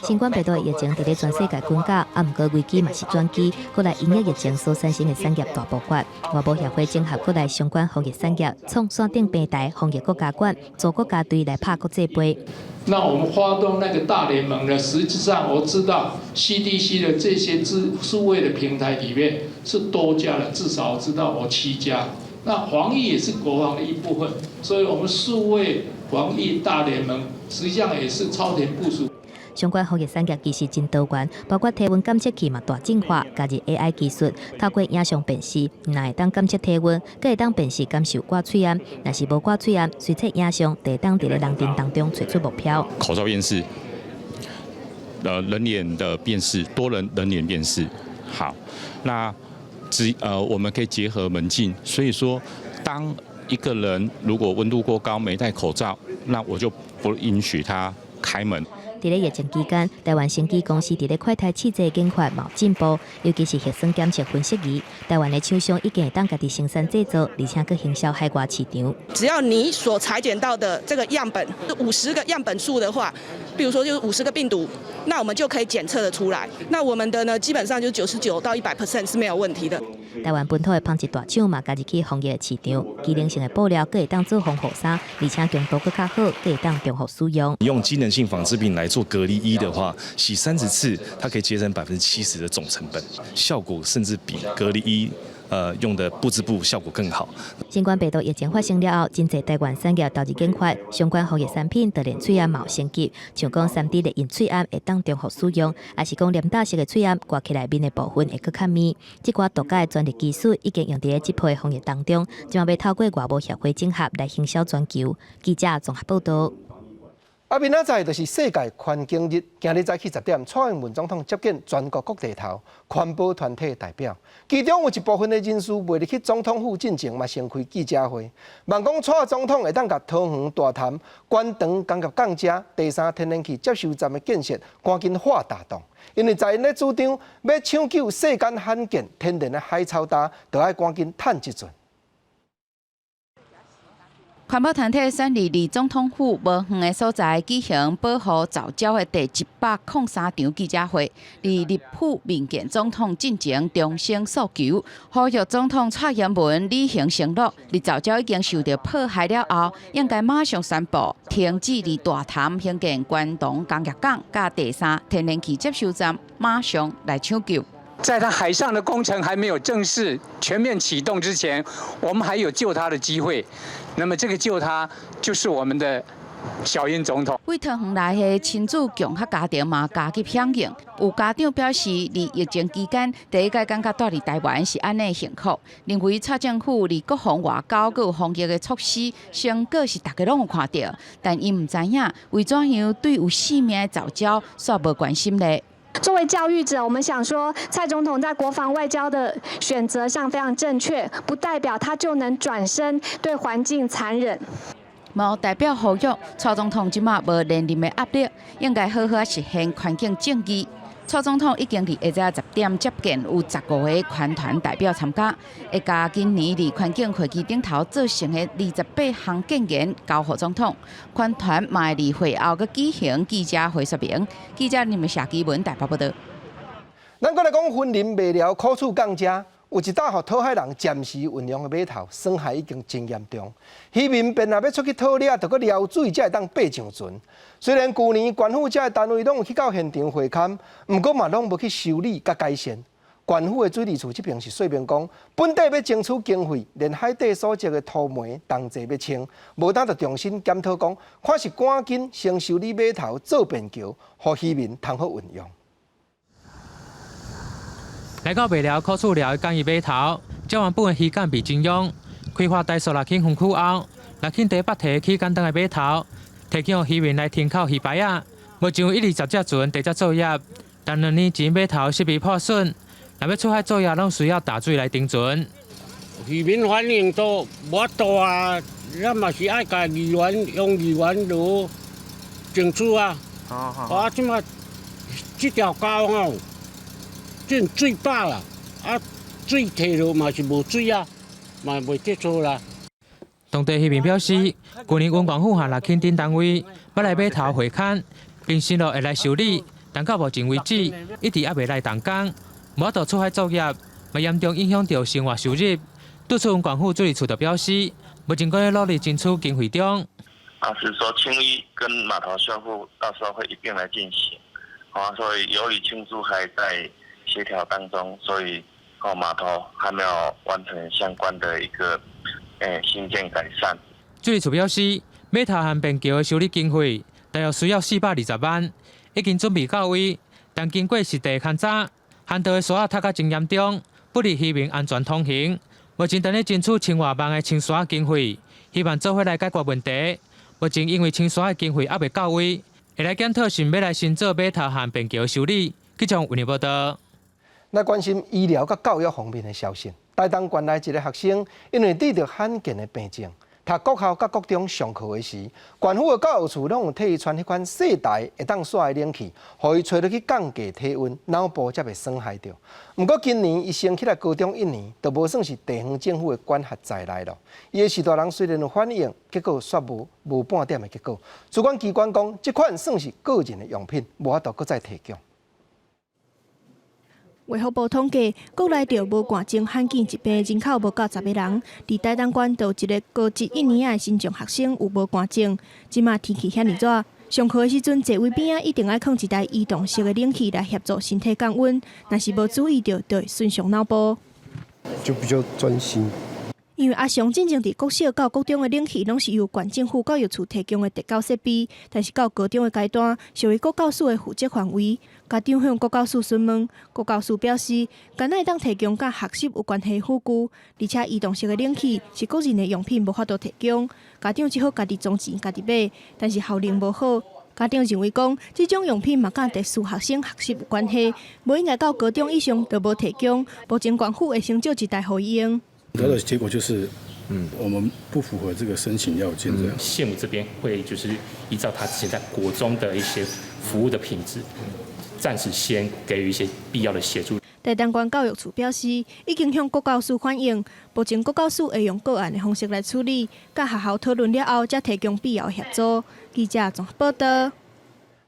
新冠病毒的疫情佇咧全世界滾絞，啊，毋過危機嘛是轉機，閣來因應疫情所產生的產業大爆發。外貿協會整合國內相關防疫產業，創線頂平台防疫國家館，組國家隊來拍國際杯。那我們發動那個大聯盟呢？實際上我知道 CDC 的這些資數位的平台裡面是多家的，至少我知道我七家。那防疫也是國防的一部分，所以我們數位防疫大聯盟實際上也是超前部署。相關防疫產業其實真多元，包括體溫檢測器嘛大進化，加入 AI 技術，透過影像辨識，毋但會當檢測體溫，閣會當辨識敢是有掛喙罨。若是無掛喙罨，隨測影像，就會當佇咧人陣當中揣出目標。口罩辨識，人臉的辨識，多人人臉辨識，好，那只我們可以結合門禁，所以說，當一個人如果溫度過高沒戴口罩，那我就不允許他開門。佇咧疫情期間，台灣生技公司佇咧快篩試劑研發嘛有進步，尤其是核酸檢測分析儀，台灣的廠商已經會當家己生產製造，而且閣行銷海外市場。只要你所採檢到的這個樣本50個樣本數的話，比如說就是50個病毒，那我們就可以檢測得出來。那我們的呢，基本上就99到100% 是沒有問題的。台灣本土的紡織大廠嘛，加入去防疫的市場，機能性的布料閣會當做防護衫，而且強度閣較好，閣會當重複使用。用機能性紡織品來做隔離衣的話，洗30次，它可以節省70%的總成本，效果甚至比隔離衣用的不織布效果更好。新冠病毒疫情發生了後，真濟台灣產業投入研發相關防疫產品，就連喙罨嘛有升級，像講3D 列印喙罨會當重複使用，抑是講黏搭式的喙罨掛起來面的部分會閣較密。這寡獨家的專利技術已經用佇咧這波防疫當中，這馬欲透過外貿協會整合來行銷全球。記者綜合報導。啊，明仔載就是世界環境日，今日早起10點，蔡英文總統接見全國各地頭環保團體代表，其中有一部分的人士袂入去總統府進前，嘛先開記者會，望講蔡總統會當共桃園大潭關長工業港遮第三天然氣接收站的建設趕緊發大動，因為在𪜶咧主張欲搶救世間罕見天然的海草礁，就愛趕緊趁這陣。環保團體選佇離總統府無遠的所在舉行保護藻礁的第103場記者會，佇立府面見總統進前重申訴求，呼籲總統蔡英文履行承諾，佇藻礁已經受到破壞了後，應該馬上宣布停止佇大潭興建關東工業港佮第三天然氣接收站，馬上來搶救。在它海上的工程還沒有正式全面啟動之前，我們還有救它的機會。那麼這個救它，就是我們的小英總統。對桃園來的親子共學家庭嘛加入響應，有家長表示，佇疫情期間第一擺感覺蹛佇台灣是按呢幸福，認為蔡政府佇國防外交閣有防疫的措施成果是大家攏有看著，但𪜶毋知影為怎樣對有性命的藻礁煞無關心咧。作為教育者，我們想說，蔡總統在國防外交的選擇上非常正確，不代表他就能轉身對環境殘忍。嘛有代表呼籲，蔡總統這馬無連任的壓力，應該好好實現環境正義。蔡總統已經佇下晝10點接見有15個環團代表參加，會共今年佇環境會議頂頭做成的28項建言交予總統。環團嘛會佇會後閣舉行記者會說明。記者林謝基文台北報導。咱閣來講，雲林麥寮苦厝港遮有一搭予討海人暫時運用的碼頭，損害已經真嚴重。漁民便若欲出去討掠，著閣撩水才會當爬上船。雖然舊年縣府遮的單位攏有去到現場會勘，毋過嘛攏無去修理佮改善。縣府的水利處這邊是說明講，本地欲爭取經費，連海底所積的塗煤同齊欲清，無當就重新檢討講，看是趕緊先修理碼頭做便橋，予漁民通好運用。來到麥寮苦厝寮的簡易碼頭，這原本的漁港被徵用，開發台塑樂興園區後，樂興第北提起簡單的碼頭，提供漁民來停靠魚排仔。目前有120隻船佇遮作業，但2年前碼頭設備破損，若欲出海作業，攏需要打水來登船。漁民反應都無法度啊，咱嘛是愛共議員用議員來爭取啊。啊，這馬這條溝吼，這水飽啦，啊，水退落嘛是無水啊，嘛袂得做啦。當地漁民表示，舊年縣府和樂興鎮單位欲來碼頭會勘，並承諾會來修理，但到目前為止一直猶未來動工，無法度出海作業，嘛嚴重影響著生活收入。對此，縣府水利處就表示，目前閣咧努力爭取經費中。啊，是說清淤跟碼頭修復到時候會一併來進行，啊，所以由於清淤還在協調當中，所以哦碼頭還沒有完成相關的一個興建改善。水利處表示，碼頭和便橋的修理經費大約需要420萬，已經準備到位，但經過實地勘查，航道的沙仔塞甲真嚴重，不利漁民安全通行。目前正咧爭取清外網的清沙經費，希望做伙來解決問題。目前因為清沙的經費猶未到位，會來檢討是毋欲來新做碼頭和便橋修理。記者為你報導。來關心醫療佮教育方面的消息。台東縣內一個學生因為得著罕見的病症，讀國校佮國中上課的時，縣府的教育處攏有替伊傳彼款細台會當煞的冷氣，予伊吹落去降低體溫，腦部才袂損害著。毋過今年伊升起來高中一年，就無算是地方政府的管轄在內咯。伊的序大人雖然有反映，結果煞無半點的結果。主管機關講，這款算是個人的用品，無法度閣再提供。衛福部統計，國內著無汗症罕見疾病人口無夠10個人。佇台東縣，就有一个高職一年仔的身障學生有無汗症。這馬天氣遐爾熱，上課的時陣座位邊仔一定愛囥一台移動式的冷氣來協助身體降溫。若是無注意著，就會損傷腦部。就比較專心。因為阿雄進前佇國小到國中的冷氣攏是由縣政府教育處提供的特教設備，但是到高中的階段，屬於國教署的負責範圍。家長向國教署詢問，國教署表示，敢若會當提供佮學習有關係輔具，而且移動式的冷氣是個人的用品，無法度提供。家長只好家己裝錢，家己買，但是效能無好。家長認為講，這種用品嘛佮特殊學生學習有關係，無應該到高中以上就無提供。目前縣府會先借一台予伊用。得到結果就是，我們不符合這個申請要件，這樣。縣府這邊會就是依照他之前在國中的一些服務的品質，暫時先給予一些必要的協助。台東縣教育處表示，已經向國教署反映，目前國教署會用個案的方式來處理，佮學校討論了後，才提供必要協助。記者綜合報道。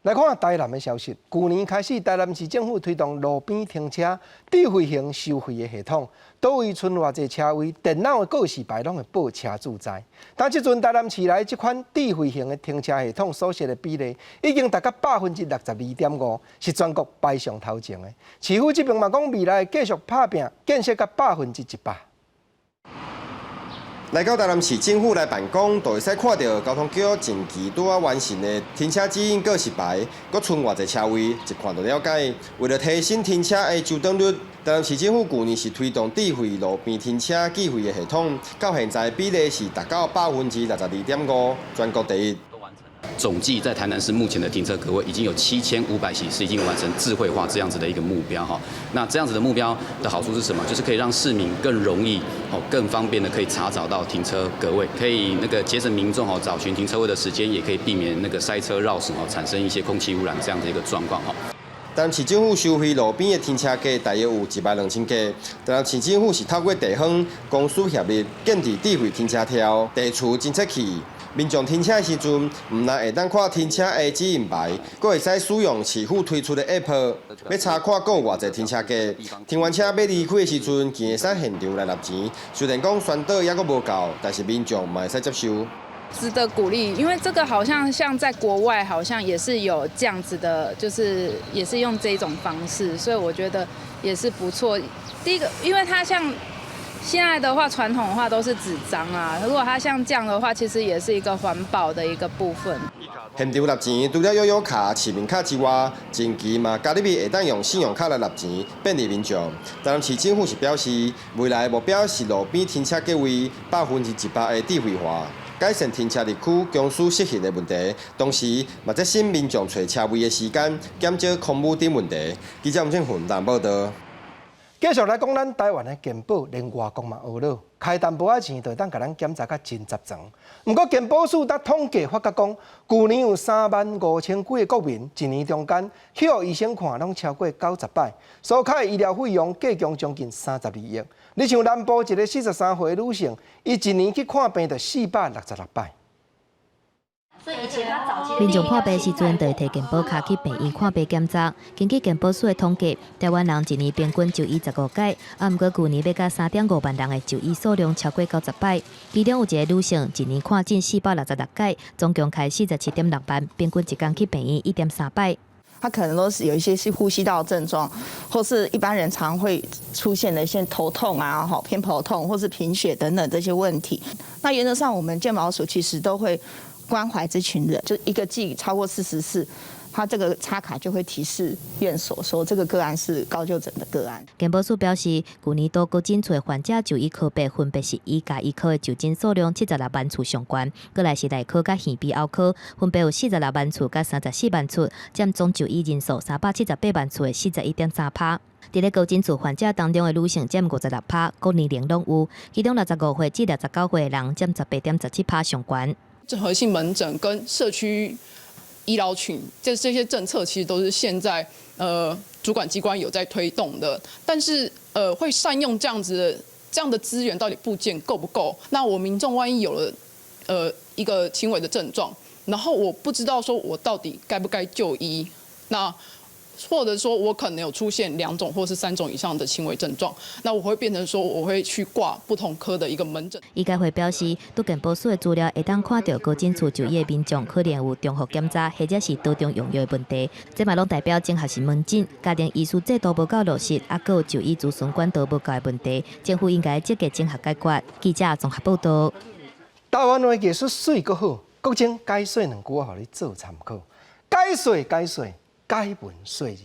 來看台南的消息，舊年開始，台南市政府推動路邊停車智慧型收費的系統，佗位賰偌濟車位，電腦的告示牌攏會報車主知。但這陣台南市內這款智慧型的停車系統所設的比例已經達到62.5%，是全國排上頭前的。市府這邊嘛講，未來繼續拍拚建設到100%。來到台南市政府來辦公，就會使看著交通局近期拄仔完成的停車指引告示牌，閣賰偌濟車位，一看就了解。為了提升停車的周轉率，台南市政府舊年是推動智慧路邊停車計費的系統，到現在比例是達到62.5%，全國第一。總計在台南市目前的停車格位已經有7500席，是已經完成智慧化這樣子的一個目標哈。那這樣子的目標的好處是什麼？就是可以讓市民更容易、哦更方便的可以查找到停車格位，可以那個節省民眾哦找尋停車位的時間，也可以避免那個塞車繞時哦產生一些空氣污染這樣的一個狀況哈。台南市政府收費路邊的停車格大約有12000個。台南市政府是透過地方公私協力建置智慧停車條、地廚偵測器。民眾停車的時陣，毋但會當看停車的指引牌，閣會使使用市府推出的 App，欲查看閣有偌濟停車格。停完車欲離開的時陣，更會使現場來納錢。雖然講宣導猶閣無夠，但是民眾嘛會使接受。值得鼓勵，因為這個好像像在國外，好像也是有這樣子的，就是也是用這種方式，所以我覺得也是不錯。第一個，因為它像現在的話，傳統的話都是紙張啊，如果它像這樣的話，其實也是一個環保的一個部分。現場納錢，除了悠遊卡、市民卡之外，近期嘛加入去會當用信用卡來納錢，便利民眾。台南市政府是表示，未來目標是路邊停車格位100%的智慧化，改善停車入區公私失衡的問題，同時嘛節省民眾揣車位的時間，減少空霧等問題。記者吳正雲台報道。繼續來講，咱台灣的健保連外國嘛學了，開淡薄仔錢就會當共咱檢查甲真齊全。毋過健保署才統計發覺講，舊年有3萬5千幾个國民，一年中間去予醫生看攏超過90擺，所開的醫療費用計共將近32億。你像南部一个43歲女性，伊一年去看病就466擺。民眾破病時陣，就會提健保卡去病院看病檢查。根據健保署的統計，台灣人一年平均就醫15擺，啊，毋過舊年欲甲3.5萬人的就醫數量超過90擺。其中有一个女性，一年看診466擺，總共開47.6萬，平均一工去病院1.3擺。他可能都是有一些是呼吸道症狀，或是一般人常會出現的一些頭痛啊、吼偏頭痛或是貧血等等這些問題。那原則上，我們健保署其實都會關懷這群人，就一個季超過44，他這個插卡就會提示院所說這個個案是高就診的個案。健保署表示，舊年度高診處的患者就醫科別分別是醫家醫科的就診數量76萬次上懸，過來是內科佮耳鼻喉科分別有46萬次佮34萬次，佔總就醫人數378萬次的41.3趴。佇咧高診處患者當中的女性佔56趴，各年齡攏有，其中65歲至69歲的人佔18.17趴上懸。綜合性門診跟社區醫療群，這些政策其實都是現在主管機關有在推動的，但是會善用這樣子的這樣的資源到底部件夠不夠？那我民眾萬一有了一個輕微的症狀，然後我不知道說我到底該不該就醫，那或者說我可能有出現兩種或是三種以上的輕微症狀，那我會變成說我會去掛不同科的一個門診。醫改會表示，對健保署的資料會當看著高診處就醫的民眾可能有重複檢查或者是多重用藥的問題，這嘛攏代表綜合性門診、家庭醫師制度無夠落實，抑閣有就醫諮詢管道無夠的問題，政府應該積極整合解決。記者綜合報道。台灣話藝術媠閣好，國政解說兩句話，予你做參考。解說解說。解文說字，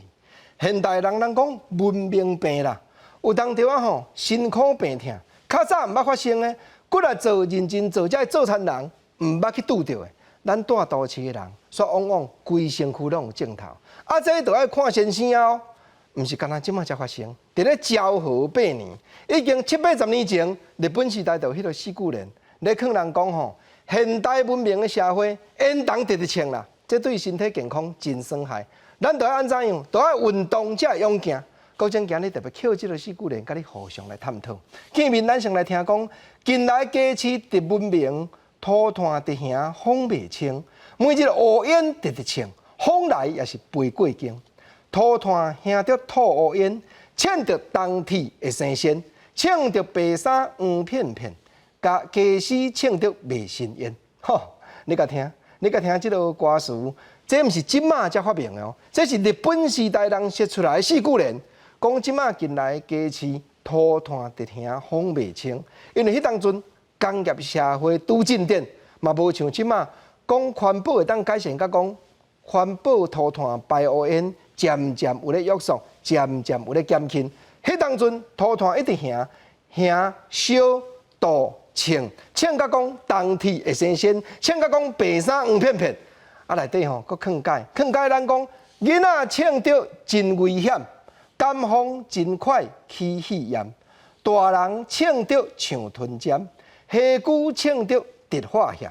現代人人講文明病啦，有當時仔吼辛苦病痛，較早毋捌發生的，過來做認真做這做田人毋捌去拄著的，咱蹛都市的人，煞往往規身軀攏有症頭。啊，這就愛看先生哦，毋是干焦這馬才發生。佇咧昭和八年，已經七八十年前，日本時代就有彼個四句聯，咧勸人講吼，現代文明的社會，煙囱直直衝啦，這對身體健康真損害。咱著愛按怎樣？著愛運動才會勇健。國政今日特別抾這个四句聯，佮你互相來探討。見面咱先來聽講，近來街市直文明，塗炭直行風袂清，每日烏煙直直衝，風來也是飛過境。塗炭行著吐烏煙，衝著冬鐵會生仙，穿著白衫黃片片，共家私穿著袂生煙。吼，你共聽，你共聽這个歌詞，這毋是這馬才發明的哦，這是日本時代人寫出來的四句聯。講這馬近來街市塗炭直行風袂清，因為彼當陣工業社會拄進展，嘛無像這馬講環保會當改善，佮講環保塗炭排烏煙，漸漸有咧約束，漸漸有咧減輕。彼當陣塗炭一直行，行燒杜穿，穿佮講銅鐵會生仙，穿佮講白衫黃片片，啊內底吼閣勸解，勸解咱講囡仔穿著真危險。感風真快起肺炎，大人穿著像吞針，花龜穿著直化險，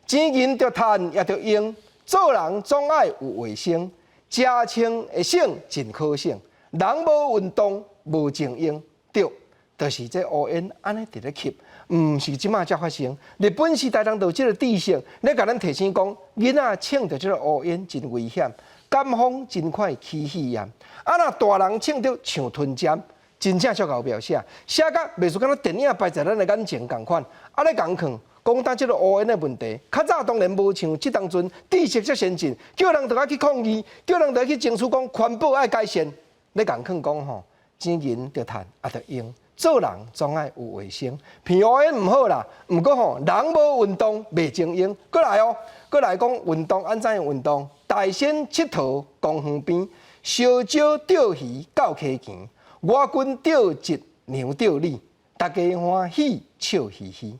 錢銀著趁也著用，做人總愛有衛生，食穿會省真可省，人無運動無前用，對，就是這烏煙按呢直咧吸，毋是這馬才發生。日本時代人就有這个知識，咧共咱提醒講，囡仔穿著這个烏煙真危險。感風真快起肺炎，啊！若大人穿著像吞針，真正足𠢕描寫，寫甲袂輸敢若電影擺在咱的眼前仝款。啊，咧共勸講當這个烏煙的問題，較早當然無像這當陣知識遮先進，叫人著愛去抗議，叫人著愛去爭取講環保愛改善。咧共勸講吼，錢銀著趁啊著用，做人總愛有衛生。鼻烏煙毋好啦，毋過吼人無運動袂精英。閣來哦，閣來講運動按怎樣運動？大仙𨑨迌公園邊，燒蕉釣魚到溪墘，我軍釣一娘釣你，大家歡喜笑嘻嘻。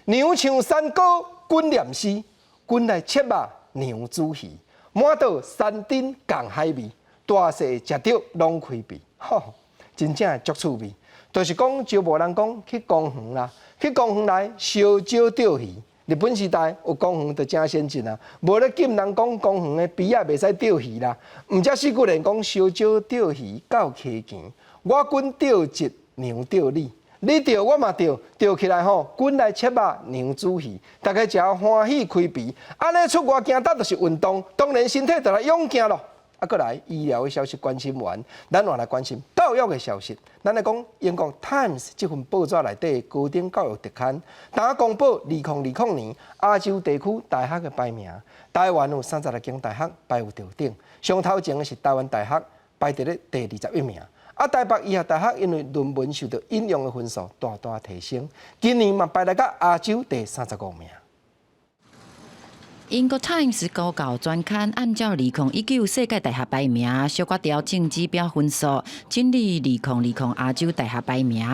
娘唱山歌，阮念詩，阮來切肉娘煮魚，滿島山珍仝海味，大細食著攏開胃，吼，真正足趣味。就是講招募人講去公園啦，去公園來燒蕉釣魚。日本時代有公園就誠先進啊，無咧禁人講公園的邊仔袂使釣魚啦。毋才四句聯講燒蕉釣魚到溪墘，我軍釣一娘釣你，你釣我嘛釣，釣起來吼，阮來切肉娘煮魚，大家食歡喜開鼻。按呢出外行動就是運動，當然身體就來勇健咯。啊，閣來醫療的消息關心完，咱換來關心教育的消息。咱來講英國 Times 這份報紙內底高等教育特刊，當公布2020年亞洲地區大學的排名，台灣有36間大學排有著頂，上頭前的是台灣大學，排佇咧第21名。啊，台北醫學大學因為論文受到引用的分數大大提升，今年嘛排來到亞洲第35名。英國 Times 高教專刊按照2019世界大學排名，小可調整指標分數，整理2020亞洲大學排名，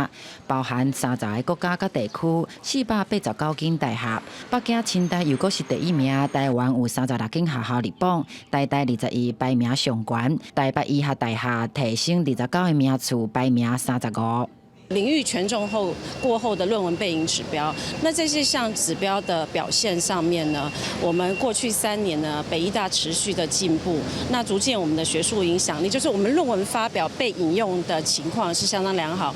包含30個國家佮地區，489間大學。北京清大又閣是第一名，台灣有36間學校入榜，台大21排名上懸，台北醫學大學提升29個名次，排名35。領域權重後過後的論文被引指標，那這些項指標的表現上面呢，我們過去3年呢，北醫大持續的進步，那足見我們的學術影響力，就是我們論文發表被引用的情況是相當良好。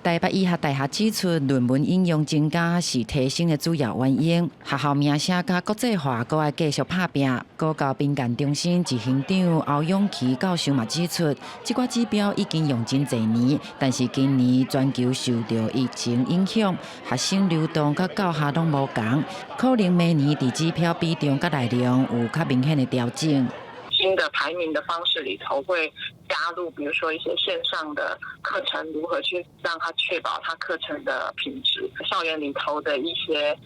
台北醫學大學指出，論文引用增加是提升的主要原因。學校名聲佮國際化，閣愛繼續拍拚。高教評鑑中心執行長歐永琪教授嘛指出，這寡指標已經用真濟年，但是今年全球受著疫情影響，學生流動佮教學攏無仝，可能明年佇指標比重佮內容有較明顯的調整。新的排名的方式裡頭會。加入，比如說一些線上的課程，如何去讓他確保他課程的品質，校園裡頭的一些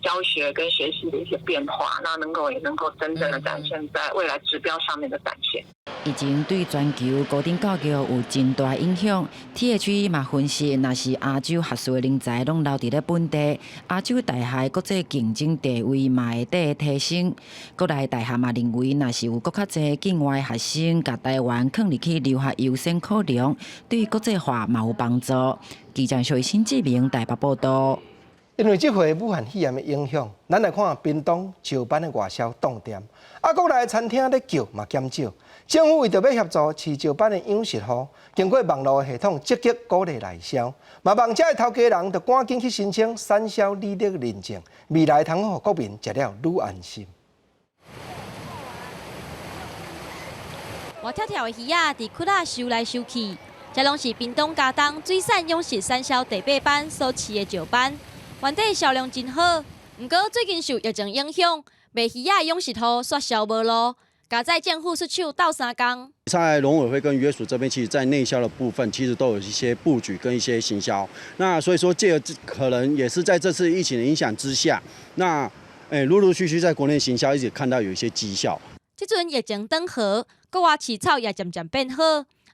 教學跟學習的一些變化，那能夠也能夠真正的展現在未來指標上面的展現。疫情對全球高等教育有真大影響。THE 嘛分析，若是亞洲學術的人才攏留佇咧本地，亞洲大學國際競爭地位嘛會得提升。國內大學嘛認為，若是有閣較濟境外學生共台灣囥入去留學優先考量，對國際化嘛有幫助。記者徐新志明台北報道。因為這回武漢肺炎的影響，咱來看屏東石斑的外銷凍店，啊，國內餐廳咧叫嘛減少。政府為著欲協助飼石斑的養殖戶，經過網路系統積極鼓勵內銷，嘛望遮的頭家人著趕緊去申請產銷履歷認證，未來通予國民食了愈安心。活跳跳的魚仔佇窟仔泅來泅去，這攏是屏東佳冬水產養殖產銷第八班所飼的石斑，原底銷量真好，毋過最近受疫情影響，賣魚仔的養殖戶煞銷無路。加載政府出手鬥相共。在農委會跟漁業署這邊，其實在內銷的部分，其實都有一些布局跟一些行銷。那所以說，這個可能也是在這次疫情的影響之下，那陸陸續續在國內行銷，一直看到有一些績效。這陣疫情轉好，國外市場也漸漸變好，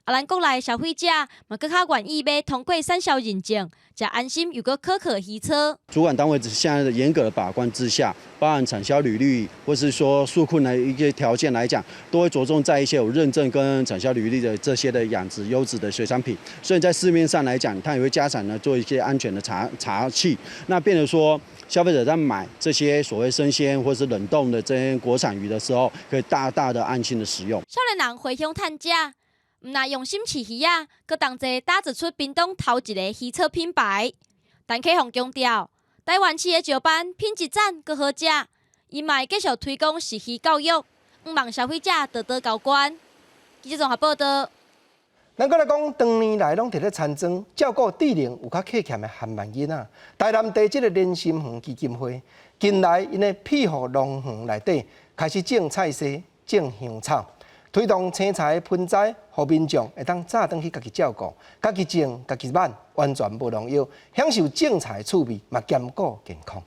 啊，咱國內消費者嘛，閣較願意買通過產銷認證，食安心又閣可靠魚草。主管單位現在的嚴格的把關之下，包含產銷履歷或是說紓困的一些條件來講，都會着重在一些有認證跟產銷履歷的這些的養殖優質的水產品。所以在市面上來講，它也會加強呢做一些安全的查查器，那變成說消費者在買這些所謂生鮮或是冷凍的這些國產魚的時候，可以大大的安心的食用。少年人回鄉趁食。毋但用心飼魚仔，閣同齊打造出屏東頭一個魚草品牌。陳啟宏強調，台灣飼的石斑品質讚，閣好食。伊嘛會繼續推廣食魚教育，向望消費者多多交關。記者綜合報道。咱閣來講，長年來攏佇咧田莊照顧智能有較客欠的韓漫囡仔，台南地這个連心園基金會近來𪜶的庇護農園內底開始種菜薒、種香草。推動青菜盆栽，予民眾會當早轉去家己照顧、家己種、家己挽，完全無農藥，享受種菜趣味，嘛兼顧健康。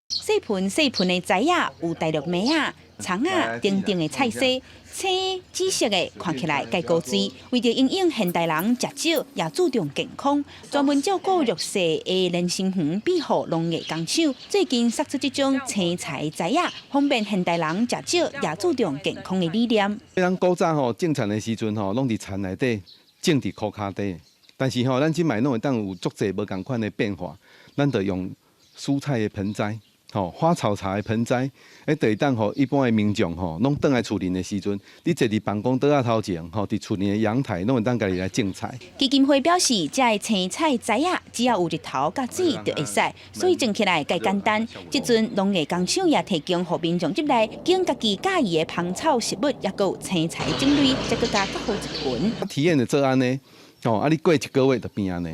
細盆細盆的栽仔，有大陸梅仔、蔥仔等等的菜薒，青紫色的，看起來蓋古錐。為著營養現代人食少，也注重健康，專門照顧弱勢的連心園庇護農業工廠，最近釋出這種青菜栽仔，方便現代人食少，也注重健康的理念。咱古早吼種田的時陣吼，攏佇田內底種佇箍跤底，但是吼，咱這擺攏會當有足濟無仝款的變化，咱就用蔬菜的盆栽。吼，花草茶的盆栽，就會當予一般的民眾吼，攏轉來厝裡的時陣，你坐佇辦公桌仔頭前，吼，佇厝裡的陽台，攏會當家己來種菜。基金會表示，這个青菜栽仔，只要有日頭佮水就會使，所以種起來較簡單。這陣農業工廠也提供予民眾入來，揀家己佮意的芳草植物，抑閣有青菜種類，才閣加較好一盆。體驗的做按呢，吼，啊，你過一個月就變按呢，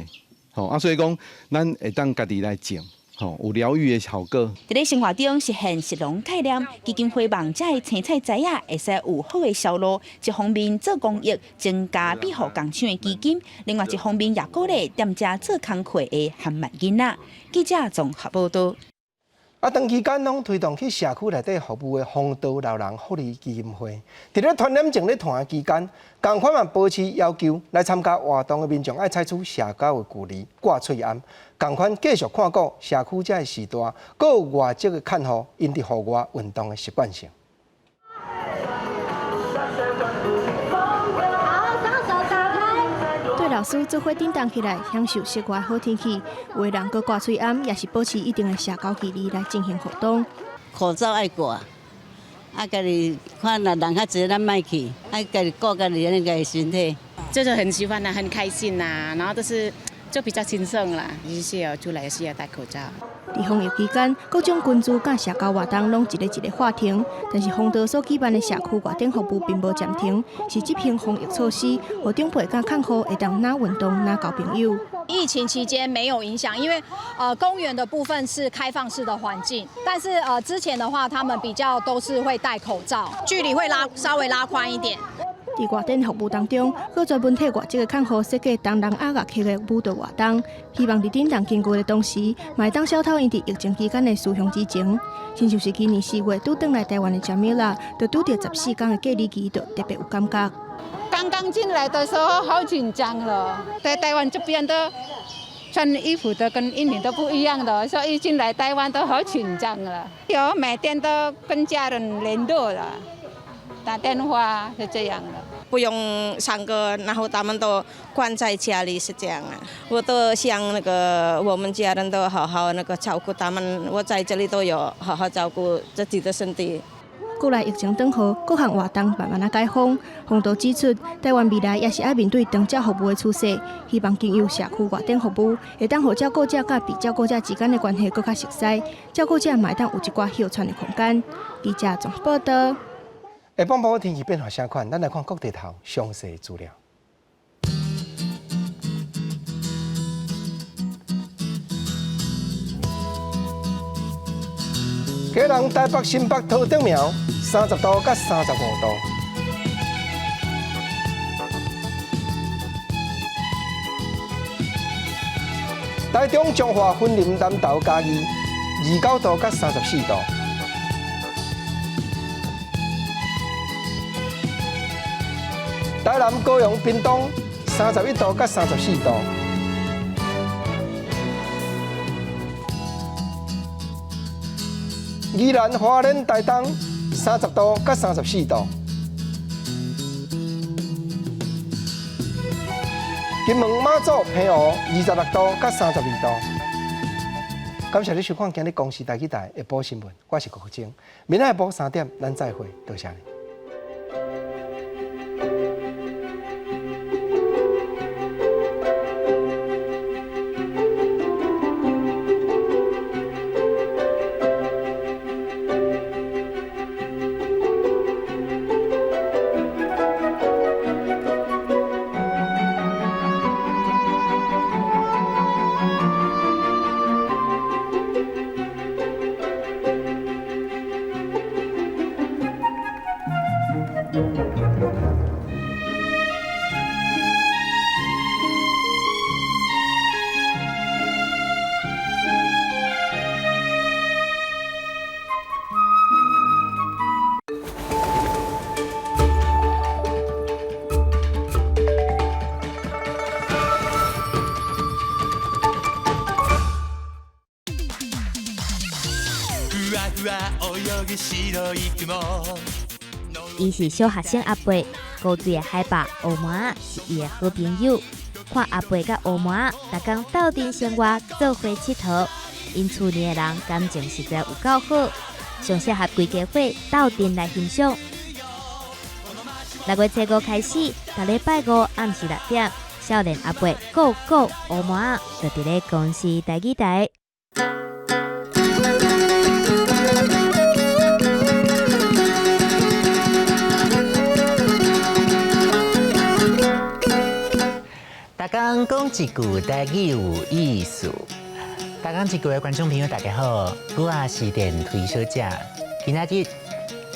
吼，啊，所以講，咱會當家己來種。吼，有療癒的效果。佇咧生活中實現食農概念，基金會望這个青菜栽仔會使有好的銷路。一方面做公益，增加庇護工廠的基金；另外一方面也鼓勵踮遮做工課的韓漫囡仔。記者綜合報道。啊，長期間攏推動去社區內底服務的弘道老人福利基金會，佇咧傳染症咧傳的期間，仝款嘛保持要求來參加活動的民眾愛採取社交的距離，掛喙罨，仝款繼續看顧社區遮的序大，閣有外籍的看護，𪜶佇戶外運動的習慣性。對老師做伙振動起來，享受室外好天氣。有的人閣掛喙罨，也是保持一定的社交距離來進行活動。口罩愛掛，啊，家己看若人較濟，咱莫去，愛家己顧家己那個身體。就是很喜歡啦，很開心啦，然後就是就比較輕鬆啦。一些出來是要戴口罩。佇防疫期間，各種群聚佮社交活動攏一个一个喊停，但是弘道所舉辦的社區外展服務並無暫停，是執行防疫措施，予長輩佮看護會當若運動若交朋友。疫情期間沒有影響，因為公園的部分是開放式的環境，但是之前的話，他們比較都是會戴口罩，距離會拉稍微拉寬一點。佇外展服務當中，閣專門替外籍的看護設計東南亞樂曲的舞蹈活動，希望佇振動經濟的同時，嘛會當消透𪜶佇疫情期間的思鄉之情。親像是今年4月拄轉來台灣的詹米拉，就拄著14天的隔離期，就特別有感覺。剛剛進來的時候好緊張咯，在台灣這邊都穿衣服都跟印尼都不一樣的，所以進來台灣都好緊張了。有每天都跟家人聯絡了，打電話是這樣的。不用上課，然後他們都關在家裡是這樣啊。我都想那個我們家人都好好那個照顧他們，我在這裡都有好好照顧自己的身體。國內疫情轉好，各項活動慢慢仔解封。洪道指出，台灣未來也是愛面對長照服務的趨勢，希望經由社區外展服務，會當予照顧者佮被照顧者之間的關係閣較熟似，照顧者嘛會當有一寡歇喘的空間。記者綜報導。下晡報天氣變化啥款？咱來看各地頭詳細資料。基隆、台北、新北、桃竹苗，30度到35度。台中、彰化、雲林、南投、嘉義，29度到34度。台南、高雄、屏東，31度到34度。宜蘭、花蓮、台東，30度到34度。金門、馬祖、澎湖，26度到32度。感謝你收看今日公視台語台下晡新聞，我是郭國晶。明仔下晡3點，咱再會，多謝你。伊是小學生阿伯，高水的海霸烏麻仔是伊的好朋友。看阿伯佮烏麻仔，逐工鬥陣生活，做伙𨑨迌。𪜶厝裡的人感情實在有夠好，上適合規家伙鬥陣來欣賞。6月初五開始，逐禮拜五暗時6點，少年阿伯個個烏麻仔就佇咧公視台語台。逐工講一句台語有意思。逐工一句的觀眾朋友，大家好，我是電推小姐。今仔日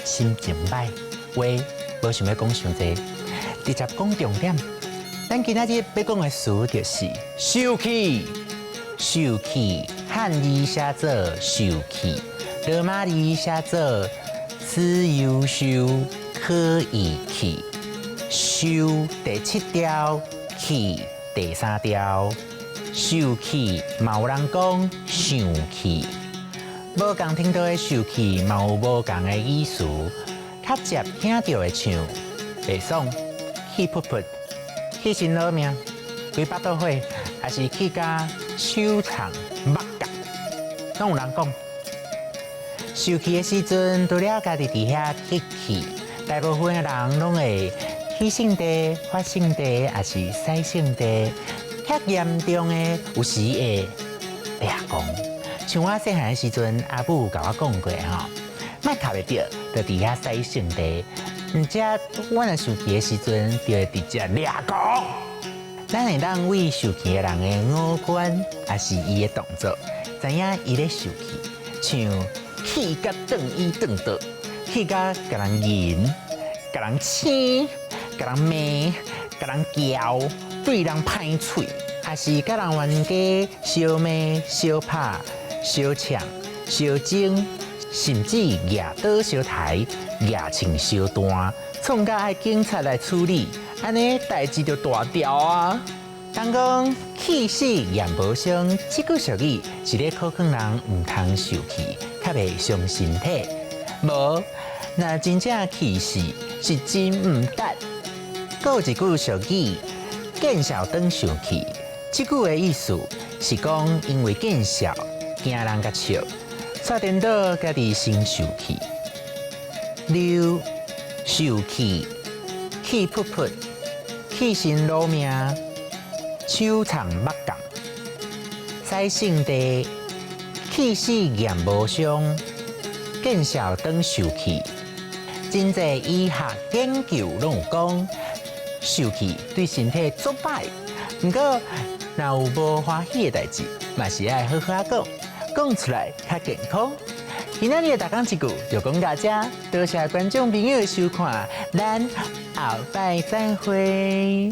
心情歹，話無想欲講傷濟，直接講重點。咱今仔日欲講的詞就是受氣，受氣，漢字寫做受氣，羅馬字寫做自由受可以氣，受第七調，氣第三調，受氣嘛有人講生氣，無仝聽到的受氣嘛有無仝的意思，較捷聽著會像袂爽、氣噗噗、氣心老命、規腹肚火，抑是氣甲手藏目角，攏有人講。受氣的時陣，除了家己佇遐激氣，大部分的人攏會起性地、發性地，抑是使性地。較嚴重的，有時會掠狂。像我細漢的時陣，阿母有共我講過吼，莫卡袂著，就佇遐使性地。毋則我若生氣的時陣，就會直接掠狂。咱會當為受氣的人的五官，抑是伊的動作，知影伊咧受氣，像氣甲轉椅轉倒，氣甲共人吟，共人生，共人罵、共人撬、對人歹喙，抑是佮人冤家相罵、相拍、相嗆、相爭，甚至舉刀相刣、舉槍相彈，創甲愛警察來處理，按呢代誌就大條啊！人講氣死驗無傷，這句俗語是咧苦勸人毋通受氣，較袂傷身體。無，若真正氣死是真毋值。閣有一句俗語，見笑轉受氣。這句的意思是講，因為見笑驚人共笑，煞顛倒家己先受氣。六受氣，氣噗噗，氣身攞命。手藏目共，使性地氣死驗無傷，見笑轉受氣。真濟醫學研究攏有講，受氣對身體足歹。毋過，若有無歡喜的代誌，嘛是愛好好仔講，講出來較健康。今仔日的逐工一句就講到遮，多謝觀眾朋友的收看，咱後擺再會。